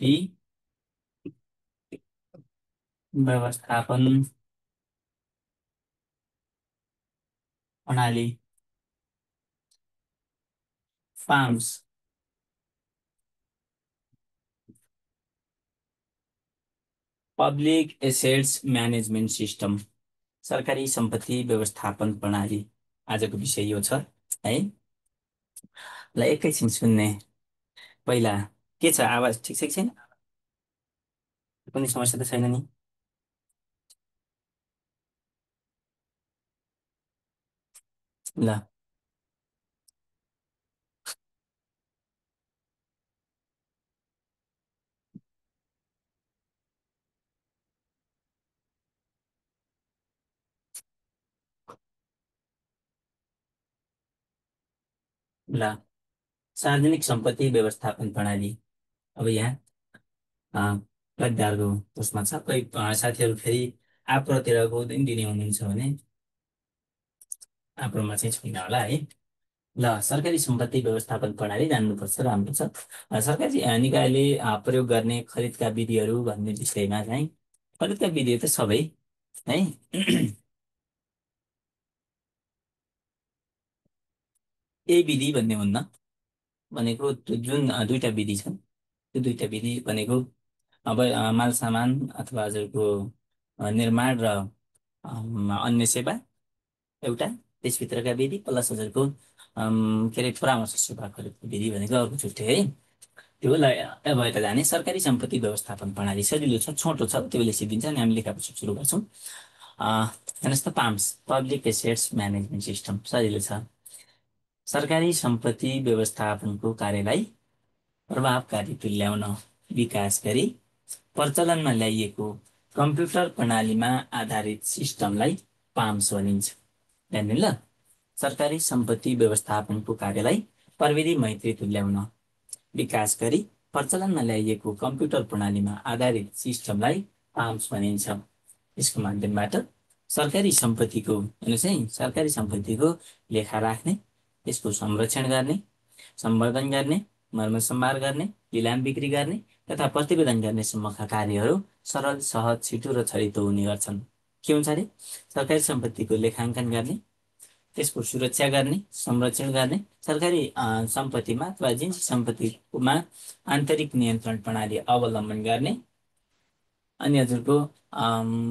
सम्पत्ति व्यवस्थापन प्रणाली farms public assets management system सरकारी सम्पत्ति व्यवस्थापन प्रणाली आजको विषय यो छ है। ल एकैछिन सुन्ने पहिला के छ आवाज ठिक छ कि छैन? कुनै समस्या त छैन नि? ल ल सार्वजनिक सम्पत्ति व्यवस्थापन प्रणाली। अब यहाँ गद्दारको उसमा छ कोही साथीहरू फेरि आप्रतिरको दिन दिने हुनुहुन्छ भने आप्रोमा चाहिँ छैन होला है। ल सरकारी सम्पत्ति व्यवस्थापन प्रणाली जान्नुपर्छ, राम्रो छ। सरकारी निकायले प्रयोग गर्ने खरिदका विधिहरू भन्ने विषयमा चाहिँ खरिदका विधि त सबै है। यही विधि भन्ने हुन्न, भनेको त्यो जुन दुईटा विधि छन् त्यो दुईटा विधि भनेको अब माल सामान अथवा हजुरको निर्माण र अन्य सेवा एउटा, त्यसभित्रका विधि प्लस हजुरको के अरे परामर्श सेवा खरिदको विधि भनेको अर्को छुट्टै है। त्यो अब यता जाने सरकारी सम्पत्ति व्यवस्थापन प्रणाली सजिलो छ, छोटो छ, त्यो बेला सिद्धिन्छ अनि हामी लेखापछि सुरु गर्छौँ। हेर्नुहोस् त, palms public assets management system सजिलो छ। सरकारी सम्पत्ति व्यवस्थापनको कार्यलाई प्रभावकारी तुल्याउन विकास गरी प्रचलनमा ल्याइएको कम्प्युटर प्रणालीमा आधारित सिस्टमलाई पाम्स भनिन्छ। ध्यान दिनु ल, सरकारी सम्पत्ति व्यवस्थापनको कार्यलाई प्रविधि मैत्री तुल्याउन विकास गरी प्रचलनमा ल्याइएको कम्प्युटर प्रणालीमा आधारित सिस्टमलाई पाम्स भनिन्छ। यसको माध्यमबाट सरकारी सम्पत्तिको हेर्नुहोस् है, सरकारी सम्पत्तिको लेखा राख्ने, त्यसको संरक्षण गर्ने, सम्वर्धन गर्ने, मर्मत सम्भार गर्ने, लिलाम बिक्री गर्ने तथा प्रतिवेदन गर्नेसम्मका कार्यहरू सरल, सहज, छिटो र छरितो हुने गर्छन्। के हुन्छ अरे? सरकारी सम्पत्तिको लेखाङ्कन गर्ने, त्यसको सुरक्षा गर्ने, संरक्षण गर्ने, सरकारी सम्पत्तिमा अथवा जिन्सी सम्पत्तिमा आन्तरिक नियन्त्रण प्रणाली अवलम्बन गर्ने, अनि हजुरको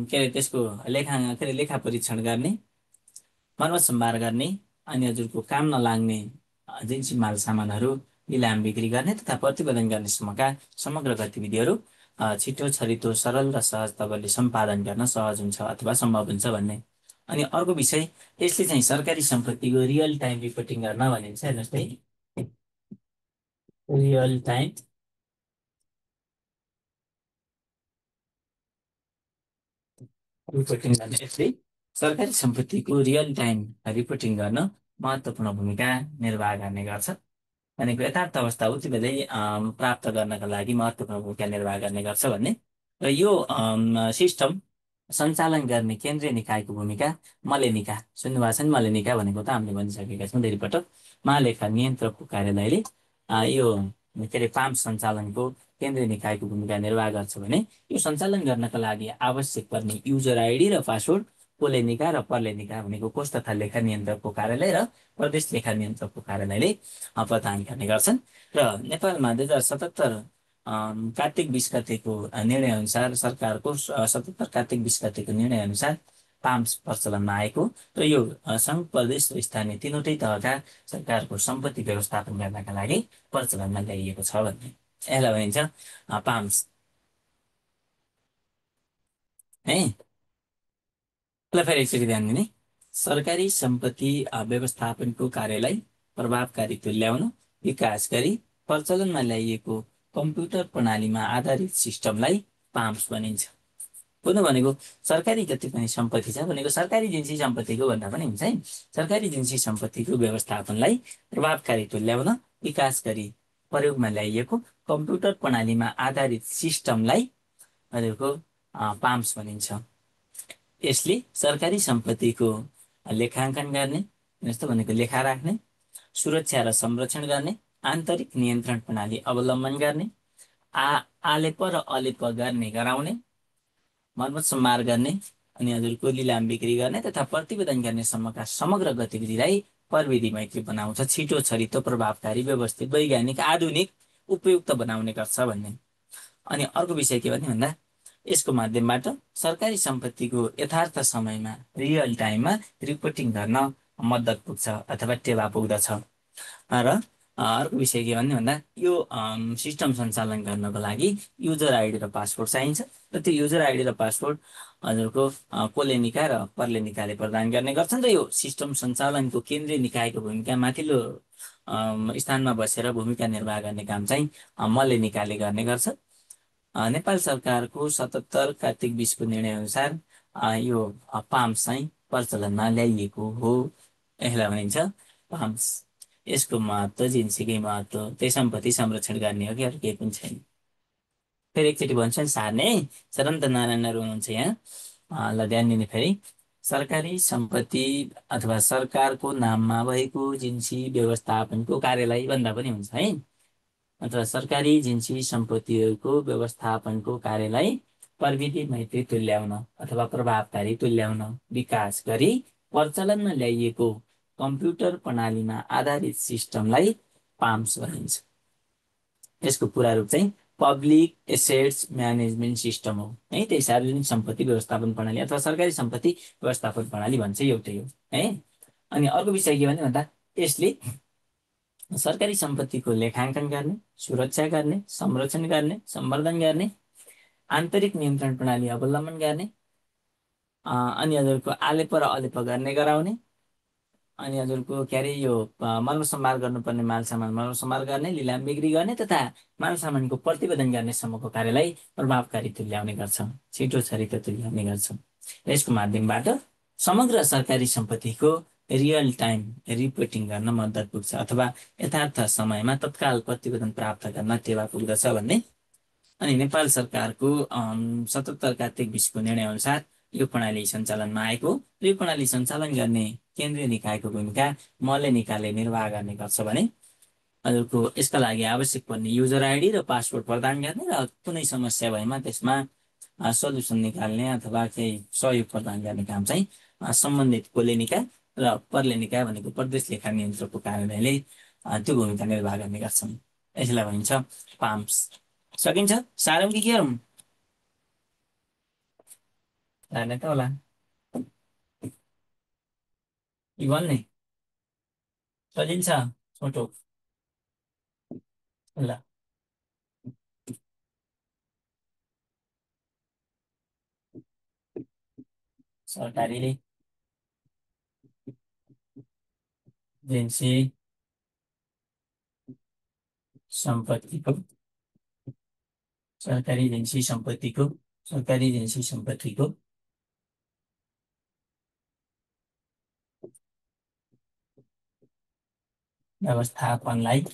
के अरे त्यसको के अरे लेखा परीक्षण गर्ने, मर्मत सम्भार गर्ने, अनि हजुरको काम नलाग्ने जिन्सी माल सामानहरू निलाम बिक्री गर्ने तथा प्रतिवेदन गर्नेसम्मका समग्र गतिविधिहरू छिटो, छरितो, सरल र सहज तपाईँले सम्पादन गर्न सहज हुन्छ अथवा सम्भव हुन्छ भन्ने। अनि अर्को विषय, यसले चाहिँ सरकारी सम्पत्तिको रियल टाइम रिपोर्टिङ गर्न भनिन्छ। हेर्नुहोस् है, रियल टाइम रिपोर्टिङ गर्न यसले सरकारी सम्पत्तिको रियल टाइम रिपोर्टिङ गर्न महत्त्वपूर्ण भूमिका निर्वाह गर्ने गर्छ। भनेको यथार्थ अवस्था उति बेलै प्राप्त गर्नका लागि महत्त्वपूर्ण भूमिका निर्वाह गर्ने गर्छ भन्ने। र यो सिस्टम सञ्चालन गर्ने केन्द्रीय निकायको भूमिका मलेनिका, सुन्नुभएको छ नि? मलेनिका भनेको त हामीले भनिसकेका छौँ धेरै पटक। महालेखा नियन्त्रकको कार्यालयले यो के अरे पाम्प सञ्चालनको केन्द्रीय निकायको भूमिका निर्वाह गर्छ भने यो सञ्चालन गर्नका लागि आवश्यक पर्ने युजर आइडी र पासवर्ड कोलेनिका र परलेनिका भनेको कोष तथा लेखा नियन्त्रकको कार्यालय र प्रदेश लेखा नियन्त्रकको कार्यालयले प्रदान गर्ने गर्छन्। र नेपालमा 2077 कार्तिक 20 गतेको निर्णय अनुसार, सरकारको 77 कार्तिक 20 गतेको निर्णय अनुसार पाम्स प्रचलनमा आएको र यो सङ्घ, प्रदेश र स्थानीय तीनवटै तहका सरकारको सम्पत्ति व्यवस्थापन गर्नका लागि प्रचलनमा ल्याइएको छ भन्ने। यसलाई भनिन्छ पाम्स है। ल फेरि एकचोटि ध्यान दिने, सरकारी सम्पत्ति व्यवस्थापनको कार्यलाई प्रभावकारी तुल्याउन विकास गरी प्रचलनमा ल्याइएको कम्प्युटर प्रणालीमा आधारित सिस्टमलाई पाम्स भनिन्छ। बुझ्नु? भनेको सरकारी जति पनि सम्पत्ति छ भनेको सरकारी जिन्सी सम्पत्तिको भन्दा पनि हुन्छ है। सरकारी जिन्सी सम्पत्तिको व्यवस्थापनलाई प्रभावकारी तुल्याउन विकास गरी प्रयोगमा ल्याइएको कम्प्युटर प्रणालीमा आधारित सिस्टमलाई भनेको पाम्स भनिन्छ। यसले सरकारी सम्पत्तिको लेखाङ्कन गर्ने, जस्तो भनेको लेखा राख्ने, सुरक्षा र संरक्षण गर्ने, आन्तरिक नियन्त्रण प्रणाली अवलम्बन गर्ने, आलेप र अलेप गर्ने गराउने, मर्मत सम्मार गर्ने अनि हजुरको लिलाम बिक्री गर्ने तथा प्रतिवेदन गर्नेसम्मका समग्र गतिविधिलाई प्रविधि मैत्री बनाउँछ, छिटो, छरितो, प्रभावकारी, व्यवस्थित, वैज्ञानिक, आधुनिक, उपयुक्त बनाउने गर्छ भन्ने। अनि अर्को विषय के भन्दा यसको माध्यमबाट सरकारी सम्पत्तिको यथार्थ समयमा रियल टाइममा रिपोर्टिङ गर्न मद्दत पुग्छ अथवा टेवा पुग्दछ। र अर्को विषय के भन्दा यो सिस्टम सञ्चालन गर्नको लागि युजर आइडी र पासवर्ड चाहिन्छ र त्यो युजर आइडी र पासवर्ड हजुरको कोले निकाय र परले निकायले प्रदान गर्ने गर्छन् र यो सिस्टम सञ्चालनको केन्द्रीय निकायको भूमिका माथिल्लो स्थानमा बसेर भूमिका निर्वाह गर्ने काम चाहिँ मल्ल निकायले गर्ने गर्छ। नेपाल सरकारको 77 कार्तिक 20को निर्णय अनुसार यो पाम्स चाहिँ प्रचलनमा ल्याइएको हो। यसलाई भनिन्छ पाम्स। यसको महत्त्व जिन्सीकै महत्त्व, त्यही सम्पत्ति संरक्षण गर्ने हो कि अरू केही पनि छैन। फेरि एकचोटि भन्छ नि सार नै सरन्त नारायणहरू हुनुहुन्छ यहाँ, ल ध्यान दिने फेरि सरकारी सम्पत्ति अथवा सरकारको नाममा भएको जिन्सी व्यवस्थापनको कार्यालय भन्दा पनि हुन्छ है, अथवा सरकारी जिन्सी सम्पत्तिहरूको व्यवस्थापनको कार्यालय प्रविधि मैत्री तुल्याउन अथवा प्रभावकारी तुल्याउन विकास गरी प्रचलनमा ल्याइएको कम्प्युटर प्रणालीमा आधारित सिस्टमलाई पाम्स भनिन्छ। यसको पुरा रूप चाहिँ पब्लिक एसेट्स म्यानेजमेन्ट सिस्टम हो है, त्यही सार्वजनिक सम्पत्ति व्यवस्थापन प्रणाली अथवा सरकारी सम्पत्ति व्यवस्थापन प्रणाली भन्छ एउटै हो है। अनि अर्को विषय के भन्दा यसले सरकारी सम्पत्तिको लेखाङ्कन गर्ने, सुरक्षा गर्ने, संरक्षण गर्ने, सम्वर्धन गर्ने, आन्तरिक नियन्त्रण प्रणाली अवलम्बन गर्ने, अनि हजुरको आलेप र अलेप गर्ने गराउने, अनि हजुरको के अरे यो मर्मसम्मार गर्नुपर्ने माल सामान मर्मसम्मार गर्ने, लिलाम बिक्री गर्ने तथा माल सामानको प्रतिवेदन गर्नेसम्मको कार्यलाई प्रभावकारी तुल्याउने गर्छ, छिटो छरितो तुल्याउने गर्छ। यसको माध्यमबाट समग्र सरकारी सम्पत्तिको रियल टाइम रिपोर्टिङ गर्न मद्दत पुग्छ अथवा यथार्थ समयमा तत्काल प्रतिवेदन प्राप्त गर्न टेवा पुग्दछ भन्ने। अनि नेपाल सरकारको 77 कार्तिक 20को निर्णय अनुसार यो प्रणाली सञ्चालनमा आएको, यो प्रणाली सञ्चालन गर्ने केन्द्रीय निकायको भूमिका मल्ल निकायले निर्वाह गर्ने गर्छ भने हजुरको यसका लागि आवश्यक पर्ने युजर आइडी र पासवर्ड प्रदान गर्ने र कुनै समस्या भएमा त्यसमा सल्युसन निकाल्ने अथवा केही सहयोग प्रदान गर्ने काम चाहिँ सम्बन्धित कोले निकाय र परले निकाय भनेको प्रदेश लेखा नियन्त्रकको कार्यालयले त्यो भूमिका निर्वाह गर्ने गर्छन्। यसलाई भनिन्छ पाम्स। सकिन्छ? सारौँ कि के गरौँ? जाने त होला कि भन्ने सजिन्छ छोटो ल। सरकारी एजेन्सी सम्पत्तिको सरकारी एजेन्सी सम्पत्तिको सरकारी एजेन्सी सम्पत्तिको व्यवस्थापनलाई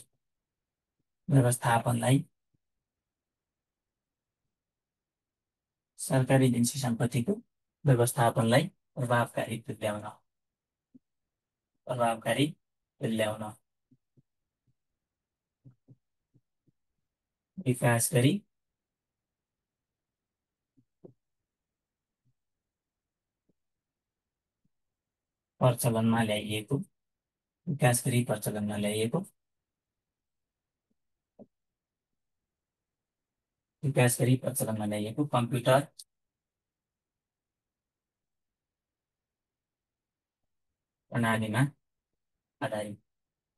सरकारी एजेन्सी सम्पत्तिको व्यवस्थापनलाई प्रभावकारी तुल्याउन विकास गरी प्रचलनमा ल्याइएको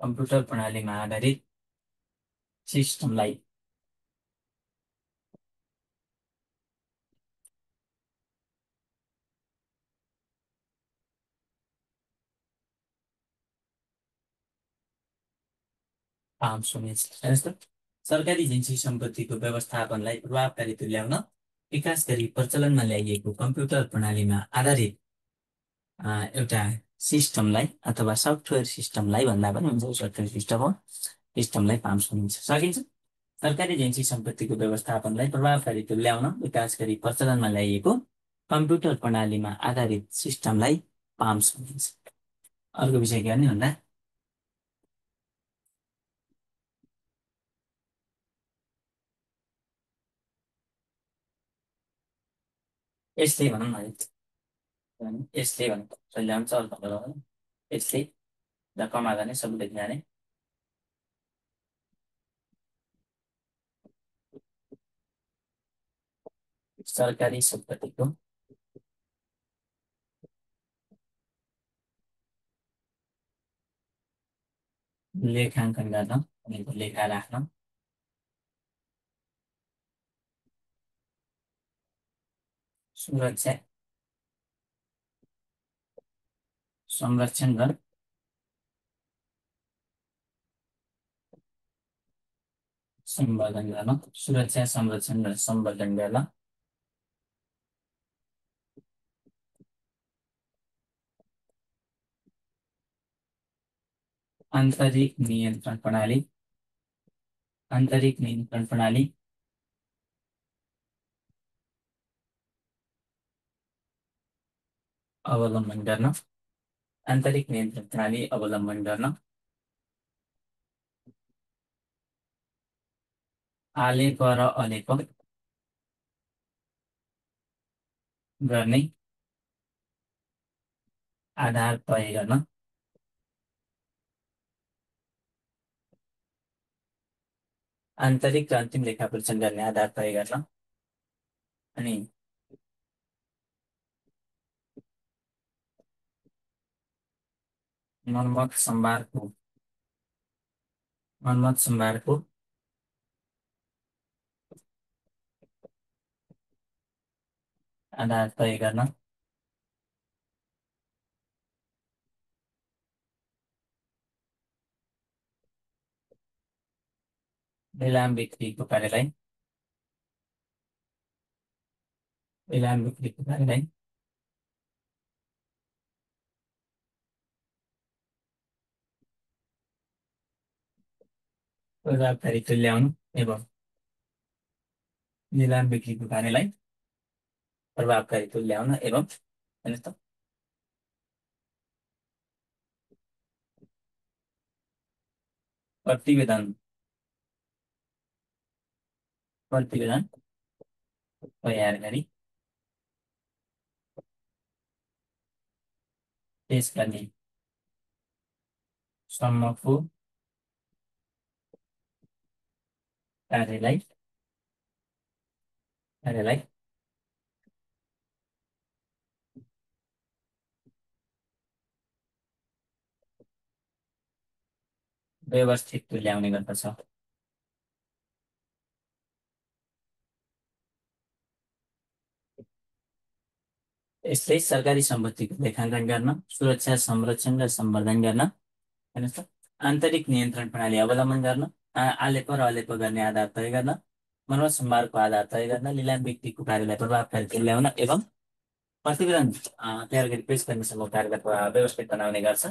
कम्प्युटर प्रणालीमा आधारित सिस्टमलाई पाम्स हुनेछ। सरकारी एजेन्सी सम्पत्तिको व्यवस्थापनलाई प्रभावकारी तुल्याउन विकास गरी प्रचलनमा ल्याइएको कम्प्युटर प्रणालीमा आधारित एउटा सिस्टमलाई अथवा सफ्टवेयर सिस्टमलाई भन्दा पनि हुन्छ, सफ्टवेयर सिस्टम हो, सिस्टमलाई पाम्स भनिन्छ। सकिन्छ? सरकारी एजेन्सी सम्पत्तिको व्यवस्थापनलाई प्रभावकारी तुल्याउन विकास गरी प्रचलनमा ल्याइएको कम्प्युटर प्रणालीमा आधारित सिस्टमलाई पाम्स भनिन्छ। अर्को विषय के गर्ने भन्दा यसले भनौँ न है, यसले भनेको शैली हुन्छ अर्को बेला यसले र कमा जाने सब लेख जाने सरकारी सम्पत्तिको लेखाङ्कन गर्न भनेको लेखा राख्न सुरक्षा संरक्षण र सम्वर्धन गर्न सुरक्षा संरक्षण र सम्वर्धन गर्न आन्तरिक नियन्त्रण प्रणाली आन्तरिक नियन्त्रण प्रणाली अवलम्बन गर्न आन्तरिक नियन्त्रण प्रणाली अवलम्बन गर्न आलेप र अलेप गर्ने आधार तय गर्न आन्तरिक र अन्तिम लेखा परीक्षण गर्ने आधार तय गर्न अनि मर्मत सम्भारको आधार तय गर्न निलाम बिक्रीको कार्यलाई निलाम बिक्रीको कार्यलाई प्रभावकारी तुल्याउनु एवं निलाम बिक्रीको कार्यलाई प्रभावकारी तुल्याउन एवं हेर्नुहोस् त प्रतिवेदन प्रतिवेदन तयार गरी पेश गर्ने सम्मको कार्यलाई कार्यलाई व्यवस्थित तुल्याउने गर्दछ यसले सरकारी सम्पत्तिको लेखाङ्कन गर्न सुरक्षा संरक्षण र सम्वर्धन गर्न हेर्नुहोस् त आन्तरिक नियन्त्रण प्रणाली अवलम्बन गर्न आलेप र अलेप गर्ने आधार तय गर्न मर्मत सम्भारको आधार तय गर्न निलाम बिक्रीको कार्यलाई प्रभावकारी तुल्याउन एवं प्रतिवेदन तयार गरी पेश गर्नेसम्म कार्यलाई व्यवस्थित बनाउने गर्छ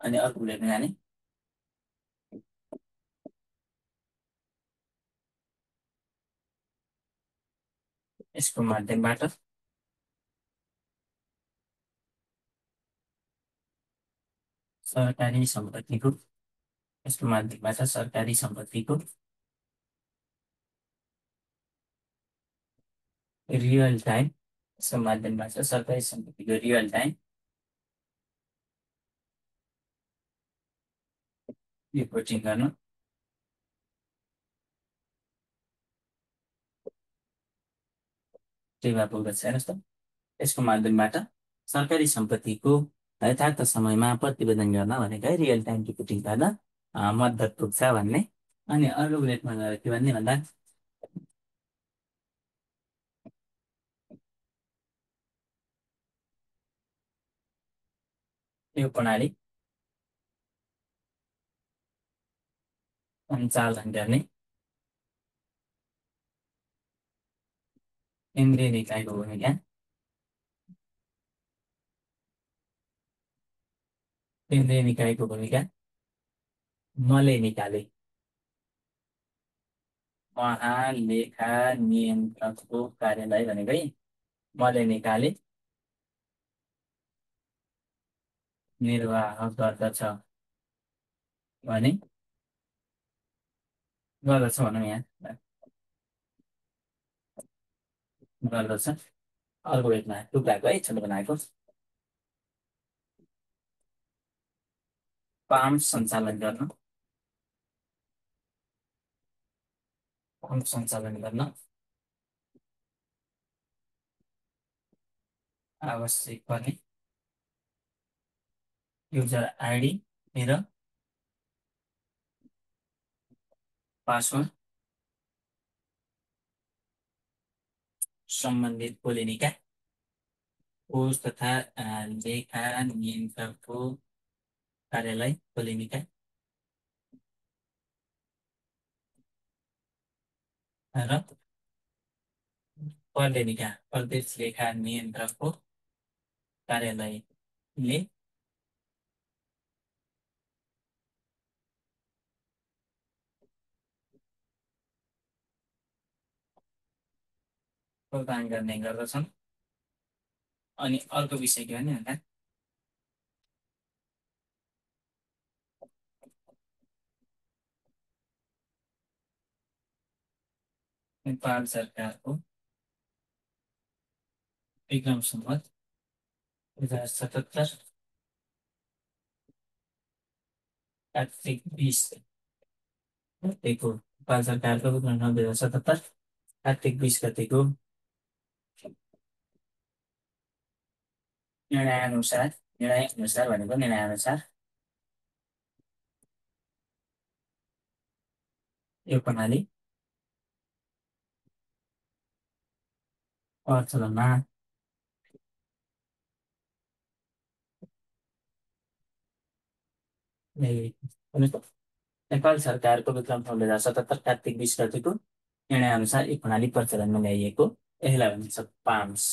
अनि अर्को लेख्न जाने यसको माध्यमबाट सरकारी सम्पत्तिको यसको माध्यमबाट सरकारी सम्पत्तिको रियल टाइम यसको माध्यमबाट सरकारी सम्पत्तिको रियल टाइम रिपोर्टिङ गर्न टेवा पुग्दछ हेर्नुहोस् त यसको माध्यमबाट सरकारी सम्पत्तिको यथार्थ समयमा प्रतिवेदन गर्न भनेको है रियल टाइम रिपोर्टिङ गर्न मद्दत पुग्छ भन्ने अनि अर्को बुलेटमा गएर के भन्ने भन्दा यो प्रणाली सञ्चालन गर्ने केन्द्रीय निकायको भूमिका केन्द्रीय निकायको भूमिका मले निकाले महालेखा नियन्त्रकको कार्यालय भनेको है मले निकाले निर्वाह गर्दछ भने गर्दछ भनौँ यहाँ गर्दछ अर्को भेटमा टुक्राको है छोटो बनाएको पाम्प सञ्चालन गर्न पम्प सञ्चालन गर्न आवश्यक पर्ने युजर आइडी र पासवर्ड सम्बन्धित बोलिनीका कोष तथा लेखा नियन्त्रकको कार्यालय बोलिनीका र पर्लेनिका प्रदेश लेखा नियन्त्रकको कार्यालयले प्रदान गर्ने गर्दछन्। अनि अर्को विषय के भने भन्दा नेपाल सरकारको विक्रम सम्वत 2077 कार्तिक 20 गतेको नेपाल सरकारको विक्रम सम्वत 2077 कार्तिक 20 गतेको निर्णय अनुसार भनेको निर्णय अनुसार यो प्रणाली प्रचलनमा ल्याइएको नेपाल सरकारको विक्रम सम्वत 2077 कार्तिक 20 गतेको निर्णय अनुसार एक प्रणाली प्रचलनमा ल्याइएको यसलाई भनिन्छ पाम्स।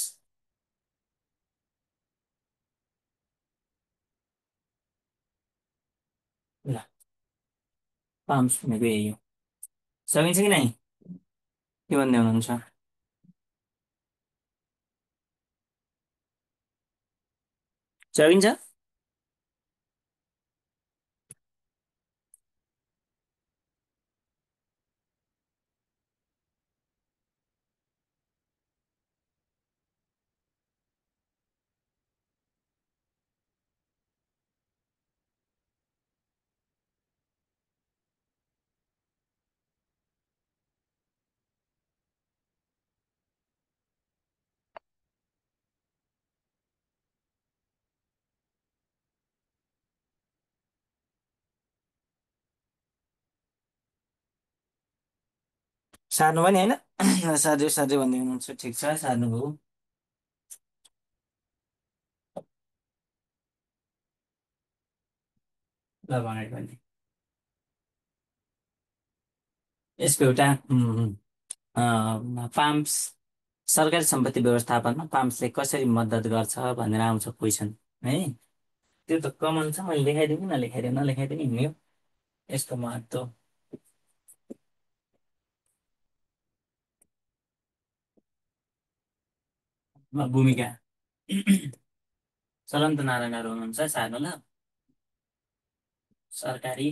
ल पाम्स भनेको यही हो। सकिन्छ कि नै के भन्दै हुनुहुन्छ? सकिन्छ? सार्नु पनि होइन सार्दै सार्दै भन्दै हुनुहुन्छ। ठिक छ सार्नुभयो। ल भनेको भने यसको एउटा पाम्स सरकारी सम्पत्ति व्यवस्थापनमा पाम्सले कसरी मद्दत गर्छ भनेर आउँछ क्वेसन है। त्यो त कमन छ, मैले लेखाइदिउँ कि नलेखाइदिउँ हिँड्यो यसको महत्त्व। भूमिका चलन्त नारायणहरू हुनुहुन्छ सार्नु ल। सरकारी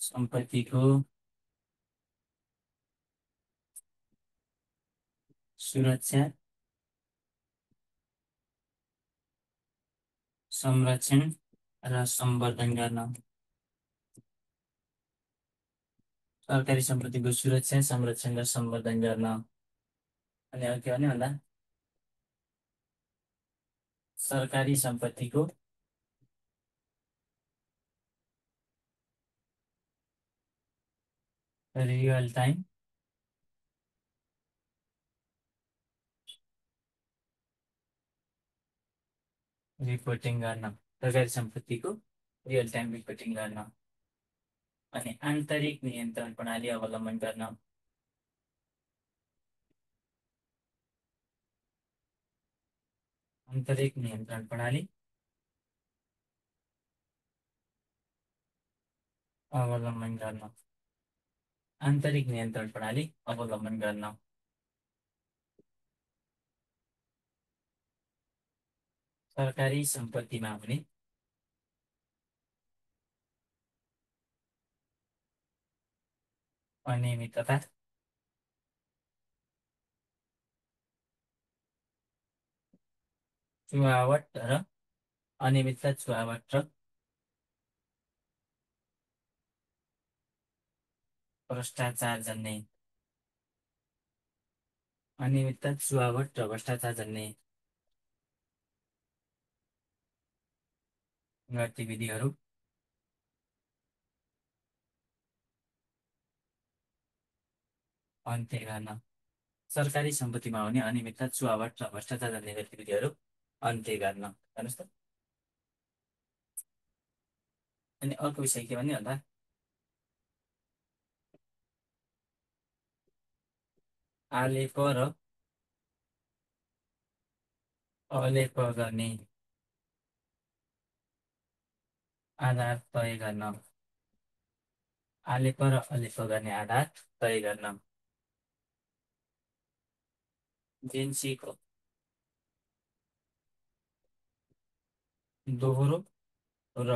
सम्पत्तिको सुरक्षा संरक्षण र सम्वर्धन गर्न सरकारी सम्पत्तिको सुरक्षा संरक्षण र सम्वर्धन गर्न। अनि अरू के भन्ने भन्दा सरकारी सम्पत्तिको रियल टाइम रिपोर्टिङ गर्न सरकारी सम्पत्तिको रियल टाइम रिपोर्टिङ गर्न। अनि आन्तरिक नियन्त्रण प्रणाली अवलम्बन गर्न आन्तरिक नियन्त्रण प्रणाली अवलम्बन गर्न आन्तरिक नियन्त्रण प्रणाली अवलम्बन गर्न। सरकारी सम्पत्तिमा हुने अनियमितता चुहावट र अनियमितता, चुहावट र भ्रष्टाचार जन्ने, अनियमितता, चुहावट र भ्रष्टाचार जन्ने गतिविधिहरू अन्त्य गर्न। सरकारी सम्पत्तिमा हुने अनियमितता, चुहावट र भ्रष्टाचार जन्ने गतिविधिहरू अन्त्य गर्न। हेर्नुहोस् त। अनि अर्को विषय के भन्ने भन्दा आलेप र अलेप गर्ने आधार तय गर्न। आलेप र अलेप गर्ने आधार तय गर्न। जेन्सीको दोहोरो र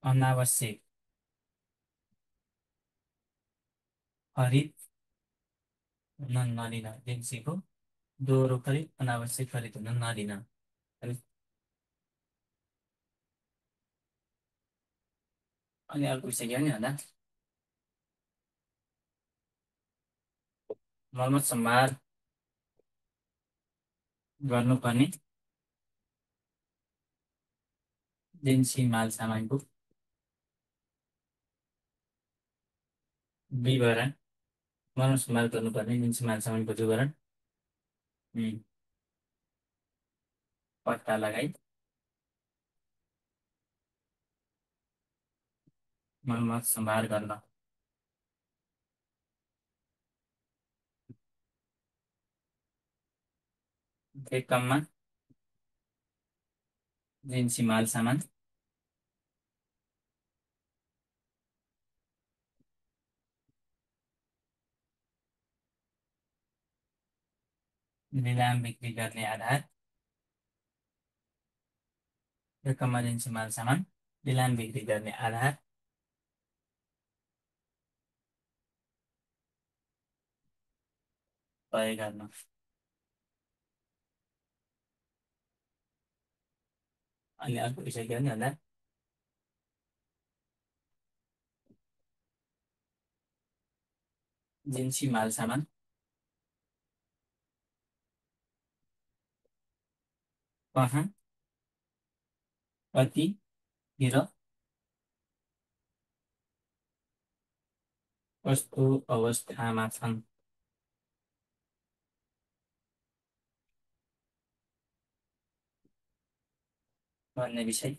अनावश्यक खरिद नलिन। जेन्सीको दोहोरो खरिद, अनावश्यक खरिद हुन नलिन। अनि अर्को विषय के भने भन्दा मर्मत सम्भार गर्नुपर्ने जेन्सी माल सामानको विवरण। मर्मत सम्भार गर्नुपर्ने जेन्सी माल सामानको विवरण पत्ता लगाई मर्मत सम्भार गर्न। एक कममा जेन्सी माल सामान निलाम बिक्री गर्ने आधार। एक कममा जेन्सी माल सामान निलाम बिक्री गर्ने आधार तय गर्न। अनि अर्को विषय के भने भन्दा जेन्सी माल सामान कहाँ, कति र कस्तो अवस्थामा छन् भन्ने विषय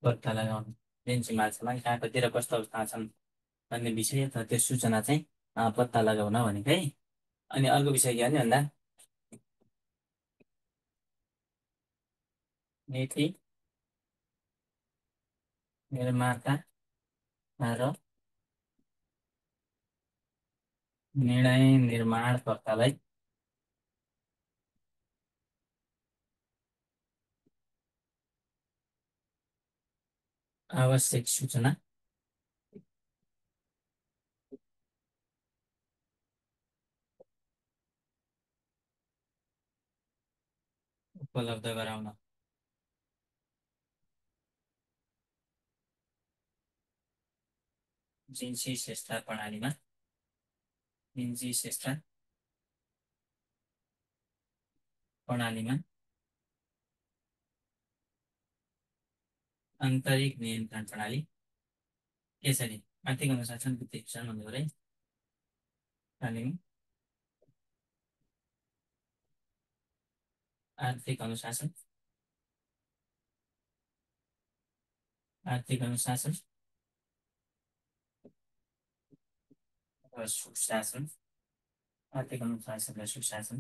पत्ता लगाउनु। जेन्सी माल सामान कहाँ, कति र कस्तो अवस्थामा छन् भन्ने विषय अथवा त्यो सूचना चाहिँ पत्ता लगाउन भनेको है। अनि अर्को विषय के भने भन्दा नीति निर्माता र निर्णय निर्माणकर्तालाई आवश्यक सूचना उपलब्ध गराउन। जिन्सी श्रेष्ठता प्रणालीमा जिन्सी श्रेष्ठता प्रणालीमा आन्तरिक नियन्त्रण प्रणाली यसरी आर्थिक अनुशासन वित्तीय शिक्षण भन्नुभयो है। प्रणालीमा आर्थिक अनुशासन, आर्थिक अनुशासन र सुशासन, आर्थिक अनुशासन र सुशासन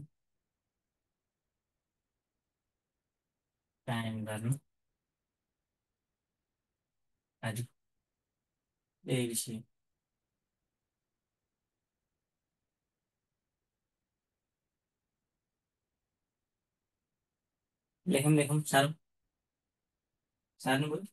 कायम गर्नु। आज यही विषय लेखौँ लेखौँ सार्नु सार्नु भयो।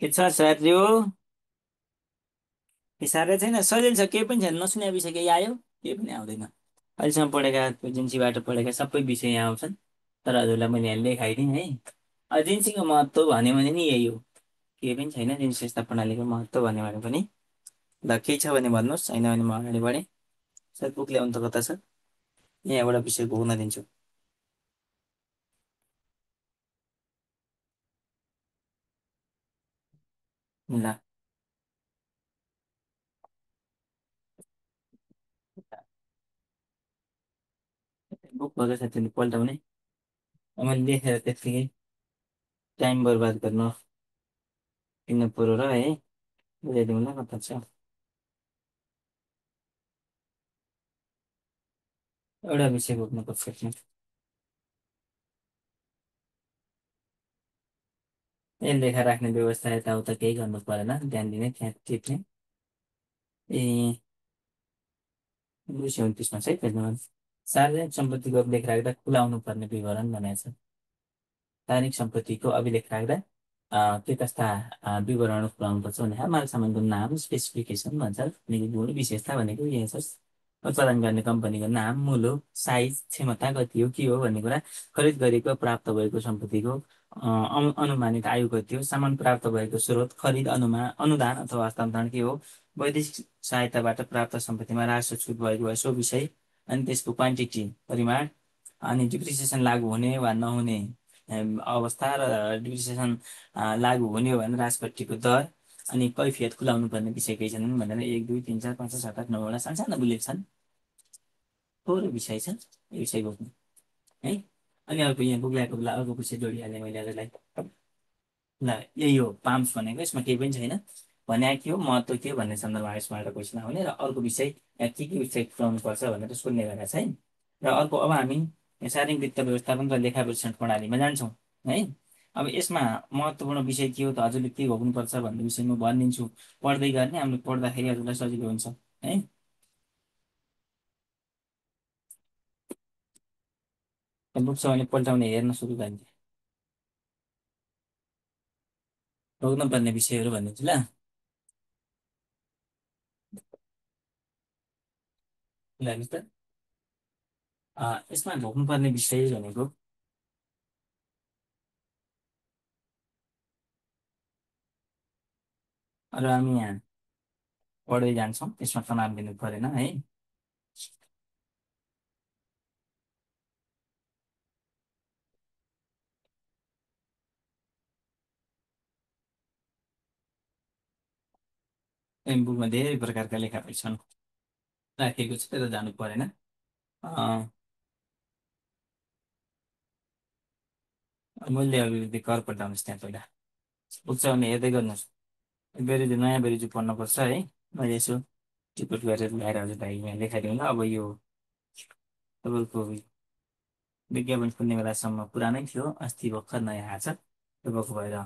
के छ साथी हो? के साह्रै छैन, सजिलो छ, केही पनि छैन, नसुने विषय केही आयो? केही पनि आउँदैन। अहिलेसम्म पढेका एजेन्सीबाट पढेका सबै विषय यहाँ आउँछन्, तर हजुरलाई मैले यहाँ लेखाइदिएँ है। एजेन्सीको महत्त्व भन्यो भने नि यही हो, केही पनि छैन एजेन्सी व्यवस्था प्रणालीको महत्त्व भन्यो भने पनि। ल केही छ भने भन्नुहोस्, छैन भने म अगाडि बढेँ। सर बुक ल्याउनु त कता छ? यहाँ एउटा विषय घुम्न दिन्छु। ल बुक भएको छ त्यसले पल्टाउने, मैले लेखेर त्यत्तिकै टाइम बर्बाद गर्नु किन पऱ्यो र है, बुझाइदिउँ ल कता छ। एउटा विषय बोक्नुपर्छ त्यसमा। ए लेखा राख्ने व्यवस्था यताउता केही गर्नु परेन, ध्यान दिने त्यहाँ टिप्ने। ए 229मा छ है पेजमा। सार्वजनिक सम्पत्तिको अभिलेख राख्दा खुलाउनु पर्ने विवरण भनेको छ। सार्वजनिक सम्पत्तिको अभिलेख राख्दा के कस्ता विवरण खुलाउनुपर्छ भने माल सामानको नाम, स्पेसिफिकेसन भन्छ, गुण विशेषता भनेको यही छ। उत्पादन गर्ने कम्पनीको नाम, मुलुक, साइज, क्षमता कति हो के हो भन्ने कुरा, खरिद गरेको प्राप्त भएको सम्पत्तिको अनुमानित आयु कति हो, सामान प्राप्त भएको स्रोत, खरिद अनुदान अथवा हस्तान्तरण के हो, वैदेशिक सहायताबाट प्राप्त सम्पत्तिमा राजस्व छुट भएको भए सो विषय, अनि त्यसको क्वान्टिटी परिमाण, अनि डिप्रिसिएसन लागू हुने वा नहुने अवस्था र डिप्रिसिएसन लागू हुने हो भने राजपट्टिको दर, अनि कैफियत खुलाउनु पर्ने विषय केही छन् भनेर 1 2 3 4 5 6 7 8 9वटा सानसानो बुलेट छन्। थोरै विषय छ, यो विषय बोक्नु है। अनि अर्को यहाँ बुक ल्याएको बेला अर्को विषय जोडिहालेँ मैले आजलाई। ल यही हो पाम्स भनेको, यसमा केही पनि छैन, भने के हो महत्त्व के हो भन्ने सन्दर्भमा यसबाट क्वेसन आउने, र अर्को विषय यहाँ के विषय खुलाउनु पर्छ भनेर सोध्ने गरेका छ है। र अर्को अब हामी सार्वजनिक वित्त व्यवस्थापन र लेखा परीक्षण प्रणालीमा जान्छौँ है। अब यसमा महत्त्वपूर्ण विषय के हो त, हजुरले के गर्नुपर्छ भन्ने विषय म भनिदिन्छु, पढ्दै गर्ने, हामीले पढ्दाखेरि हजुरलाई सजिलो हुन्छ है। बुक छ भने पल्टाउने हेर्न सुरु गरिदिए भोग्नुपर्ने विषयहरू भनिदिन्छु ल। ल हेर्नुहोस् त, यसमा भोग्नुपर्ने विषय भनेको र हामी यहाँ पढ्दै जान्छौँ, यसमा तनाव दिनु परेन है। बुकमा धेरै प्रकारका लेखाहरू छन्, राखिएको छ, त्यता जानु परेन। अँ, मूल्य अभिवृद्धि कर पल्टाउनुहोस् त्यहाँ पहिला, बुक छ भने हेर्दै गर्नुहोस्। बेरिजु नयाँ बेरिजु पढ्नुपर्छ है। मैले यसो टिकट गरेर ल्याएर हजुरलाई यहाँ लेखाइदिउँ ल। अब यो तपाईँको विज्ञापन खुल्ने बेलासम्म पुरानै थियो, अस्ति भर्खर नयाँ आएको छ, तपाईँको भएर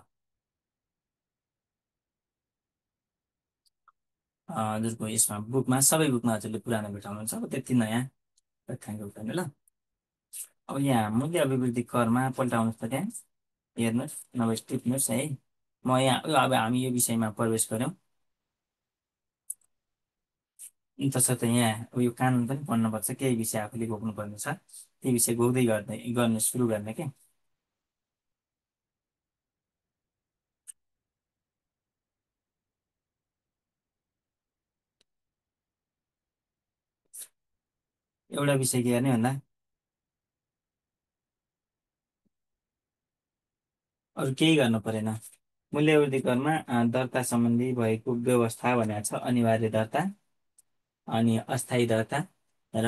हजुरको यसमा बुकमा सबै बुकमा हजुरले पुरानो भेटाउनुहुन्छ, अब त्यति नयाँ तथ्याङ्क हुँदैन ल। अब यहाँ मूल्य अभिवृद्धि करमा पल्टाउनुहोस् त त्यहाँ, हेर्नुहोस् नभए टिप्नुहोस् है। म यहाँ अब हामी यो विषयमा प्रवेश गऱ्यौँ, तसर्थ यहाँ यो कानुन पनि पढ्नुपर्छ, केही विषय आफूले घोक्नुपर्ने छ, त्यही विषय घोक्दै गर्ने सुरु गर्ने के। एउटा विषय के गर्ने भन्दा अरू केही गर्नु परेन। मूल्यवृद्धि करमा दर्ता सम्बन्धी भएको व्यवस्था भनेको छ, अनिवार्य दर्ता, अनि अस्थायी दर्ता र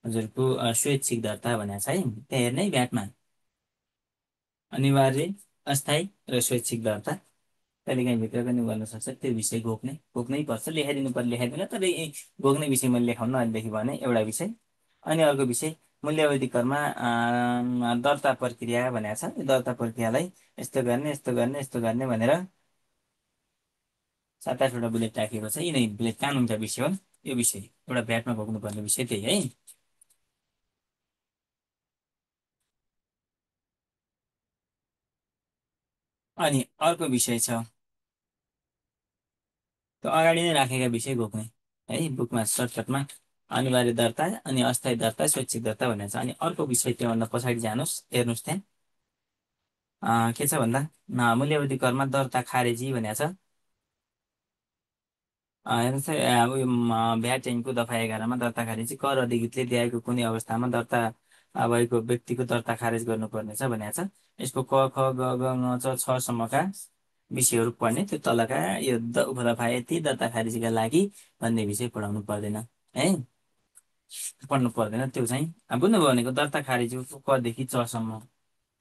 हजुरको स्वैच्छिक दर्ता भनेको छ है। त्यहाँ हेर्ने ब्याटमा अनिवार्य, अस्थायी र स्वैच्छिक दर्ता, कहिलेकाहीँ भित्र पनि गर्न सक्छ, त्यो विषय घोक्नै पर्छ, लेखाइदिनु पर्ने लेखाइदिनु, तर घोक्ने विषय मैले लेखाउनु अहिलेदेखि भने एउटा विषय। अनि अर्को विषय मूल्यवृद्धि करमा दर्ता प्रक्रिया भनेको छ, यो दर्ता प्रक्रियालाई यस्तो गर्ने यस्तो गर्ने यस्तो गर्ने भनेर 7 8वटा बुलेट राखिएको छ, यिनै बुलेट कानुनका विषय हो। यो विषय एउटा भ्याटमा भोग्नुपर्ने विषय त्यही है। अनि अर्को विषय छ त्यो अगाडि नै राखेका विषय घोक्ने है बुकमा सर्टकटमा अनिवार्य दर्ता अनि अस्थायी दर्ता स्वैच्छिक दर्ता भनेको छ। अनि अर्को विषय त्योभन्दा पछाडि जानुहोस्, हेर्नुहोस् त्यहाँ के छ भन्दा मूल्यावधि करमा दर्ता खारेजी भनेको छ। हेर्नुहोस् है, उयो भ्याट ऐनको दफा 11 दर्ता खारेजी कर अधिकृतले दिएको कुनै अवस्थामा दर्ता भएको व्यक्तिको दर्ता खारेज गर्नुपर्नेछ भनेको छ। यसको क ख ग घ ङ च छ सम्मका विषयहरू पढ्ने, त्यो तलका यो उपदफा यति दर्ता खारेजीका लागि भन्ने विषय पढाउनु पर्दैन है, पढ्नु पर्दैन त्यो चाहिँ। बुझ्नुभयो भनेको दर्ता खारेजी कदेखि चसम्म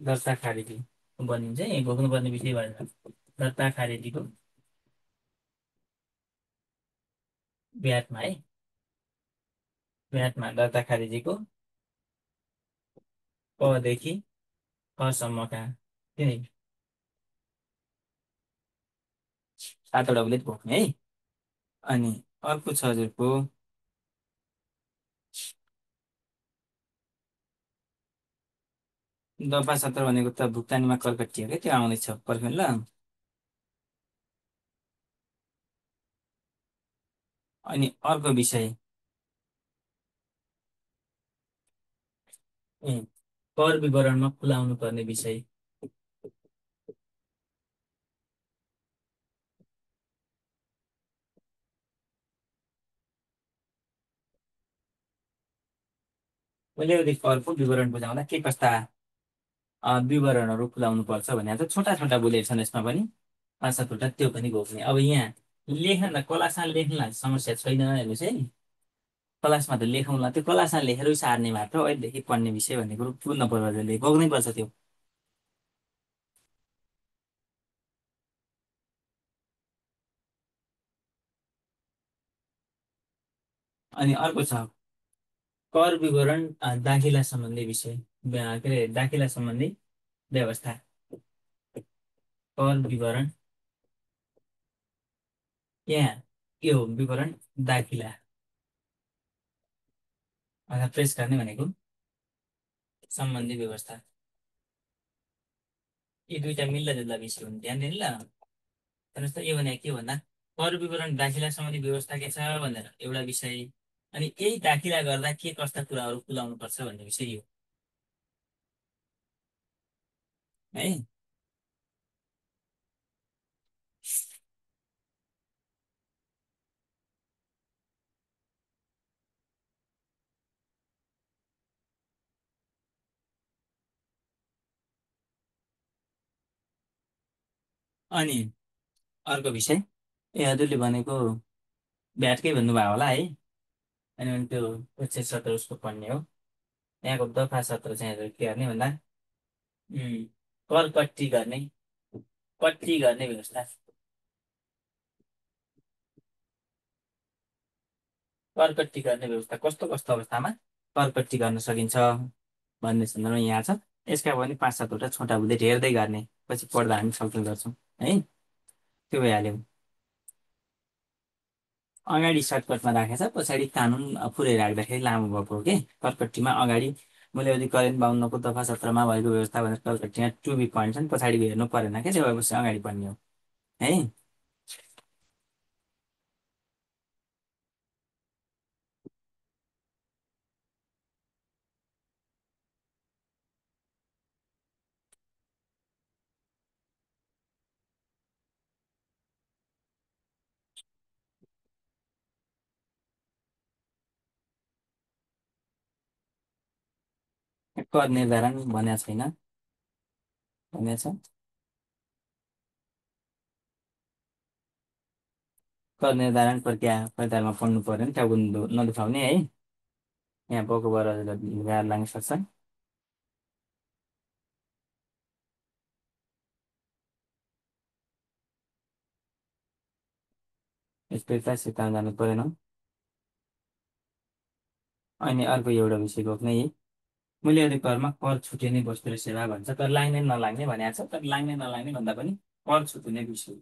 दर्ता खारेजी बनिन्छ, यही भोग्नुपर्ने विषय भएर दर्ता खारेजीको ब्याटमा है, म्याथमा दर्ता खारेजीको कदेखि खसम्मका किन 7वटा बुलेट भोग्ने है। अनि अर्को छ हजुरको दफा 17 भनेको त भुक्तानीमा करकट्टी हो क्या, त्यो आउँदैछ पर्खिनु ल। अनि अर्को विषय ए, कर विवरणमा खुलाउनु पर्ने विषय। मूल्यवर्धित करको विवरण बुझाउँदा के कस्ता विवरणहरू खुलाउनु पर्छ भने त छोटा छोटा बुलेट छन् यसमा पनि, 5-7वटा, त्यो पनि घोक्ने। अब यहाँ लेख्न त क्लासमा लेख्नलाई समस्या छैन, हेर्नुहोस् है, क्लासमा त लेखौँला, त्यो क्लासमा लेखेरै सार्ने मात्र हो। अहिलेदेखि पढ्ने विषय भन्ने कुरो बुझ्नु पर्यो, हजुरले घोक्नै पर्छ त्यो। अनि अर्को छ कर विवरण दाखिला सम्बन्धी विषय, के अरे दाखिला सम्बन्धी व्यवस्था। कर विवरण यहाँ के हो विवरण दाखिला अर्थात् प्रेस गर्ने भनेको सम्बन्धी व्यवस्था, यी दुईटा मिल्दा जुल्दा विषय हुन्, ध्यान दिनु ल। हेर्नुहोस् त, यो भने के भन्दा कर विवरण दाखिला सम्बन्धी व्यवस्था के छ भनेर एउटा विषय, अनि यही दाखिला गर्दा के कस्ता कुराहरू खुलाउनु पर्छ भन्ने विषय हो है। अनि अर्को विषय हजुरले भनेको भ्याटकै भन्नुभयो होला है। अनि त्यो पृष्ठ 17 उसको पढ्ने हो। यहाँको दफा 17 चाहिँ हजुर के गर्ने भन्दा कर कट्टी गर्ने, कट्टी गर्ने व्यवस्था। कर कट्टी गर्ने व्यवस्था कस्तो कस्तो अवस्थामा कर कट्टी गर्न सकिन्छ भन्ने सन्दर्भमा यहाँ छ। यसका पनि 5-7वटा छोटा बुलेट हेर्दै गर्ने, पछि पढ्दा हामी छलफल गर्छौँ है। त्यो भइहाल्यो। अगाडि सर्टकटमा राखेछ, पछाडि कानुन पुरै राख्दाखेरि लामो भएको हो कि। कर्कट्टीमा अगाडि मूल्यवधि करेन्ट 52 को दफा 17 भएको व्यवस्था भनेर कर्कट्टीमा टु बी पोइन्ट छन्, पछाडि हेर्नु परेन क्या, त्यो भएपछि अगाडि पढ्ने हो है। कर निर्धारण भनेको छैन, भनेको छ कर निर्धारण प्रक्रिया पैतालमा पढ्नु पऱ्यो नि, टाउको नदुखाउने है। यहाँ बोको बर गाह्रो लाग्न सक्छ। स्थिरता सिकाउन जानु परेन। अनि अर्को एउटा विषय बोक्ने यही मूल्यवधि करमा कर छुटिने वस्तु र सेवा भन्छ, तर लाग्ने नलाग्ने भनेको छ। तर लाग्ने नलाग्ने भन्दा पनि कर छुटिने विषय,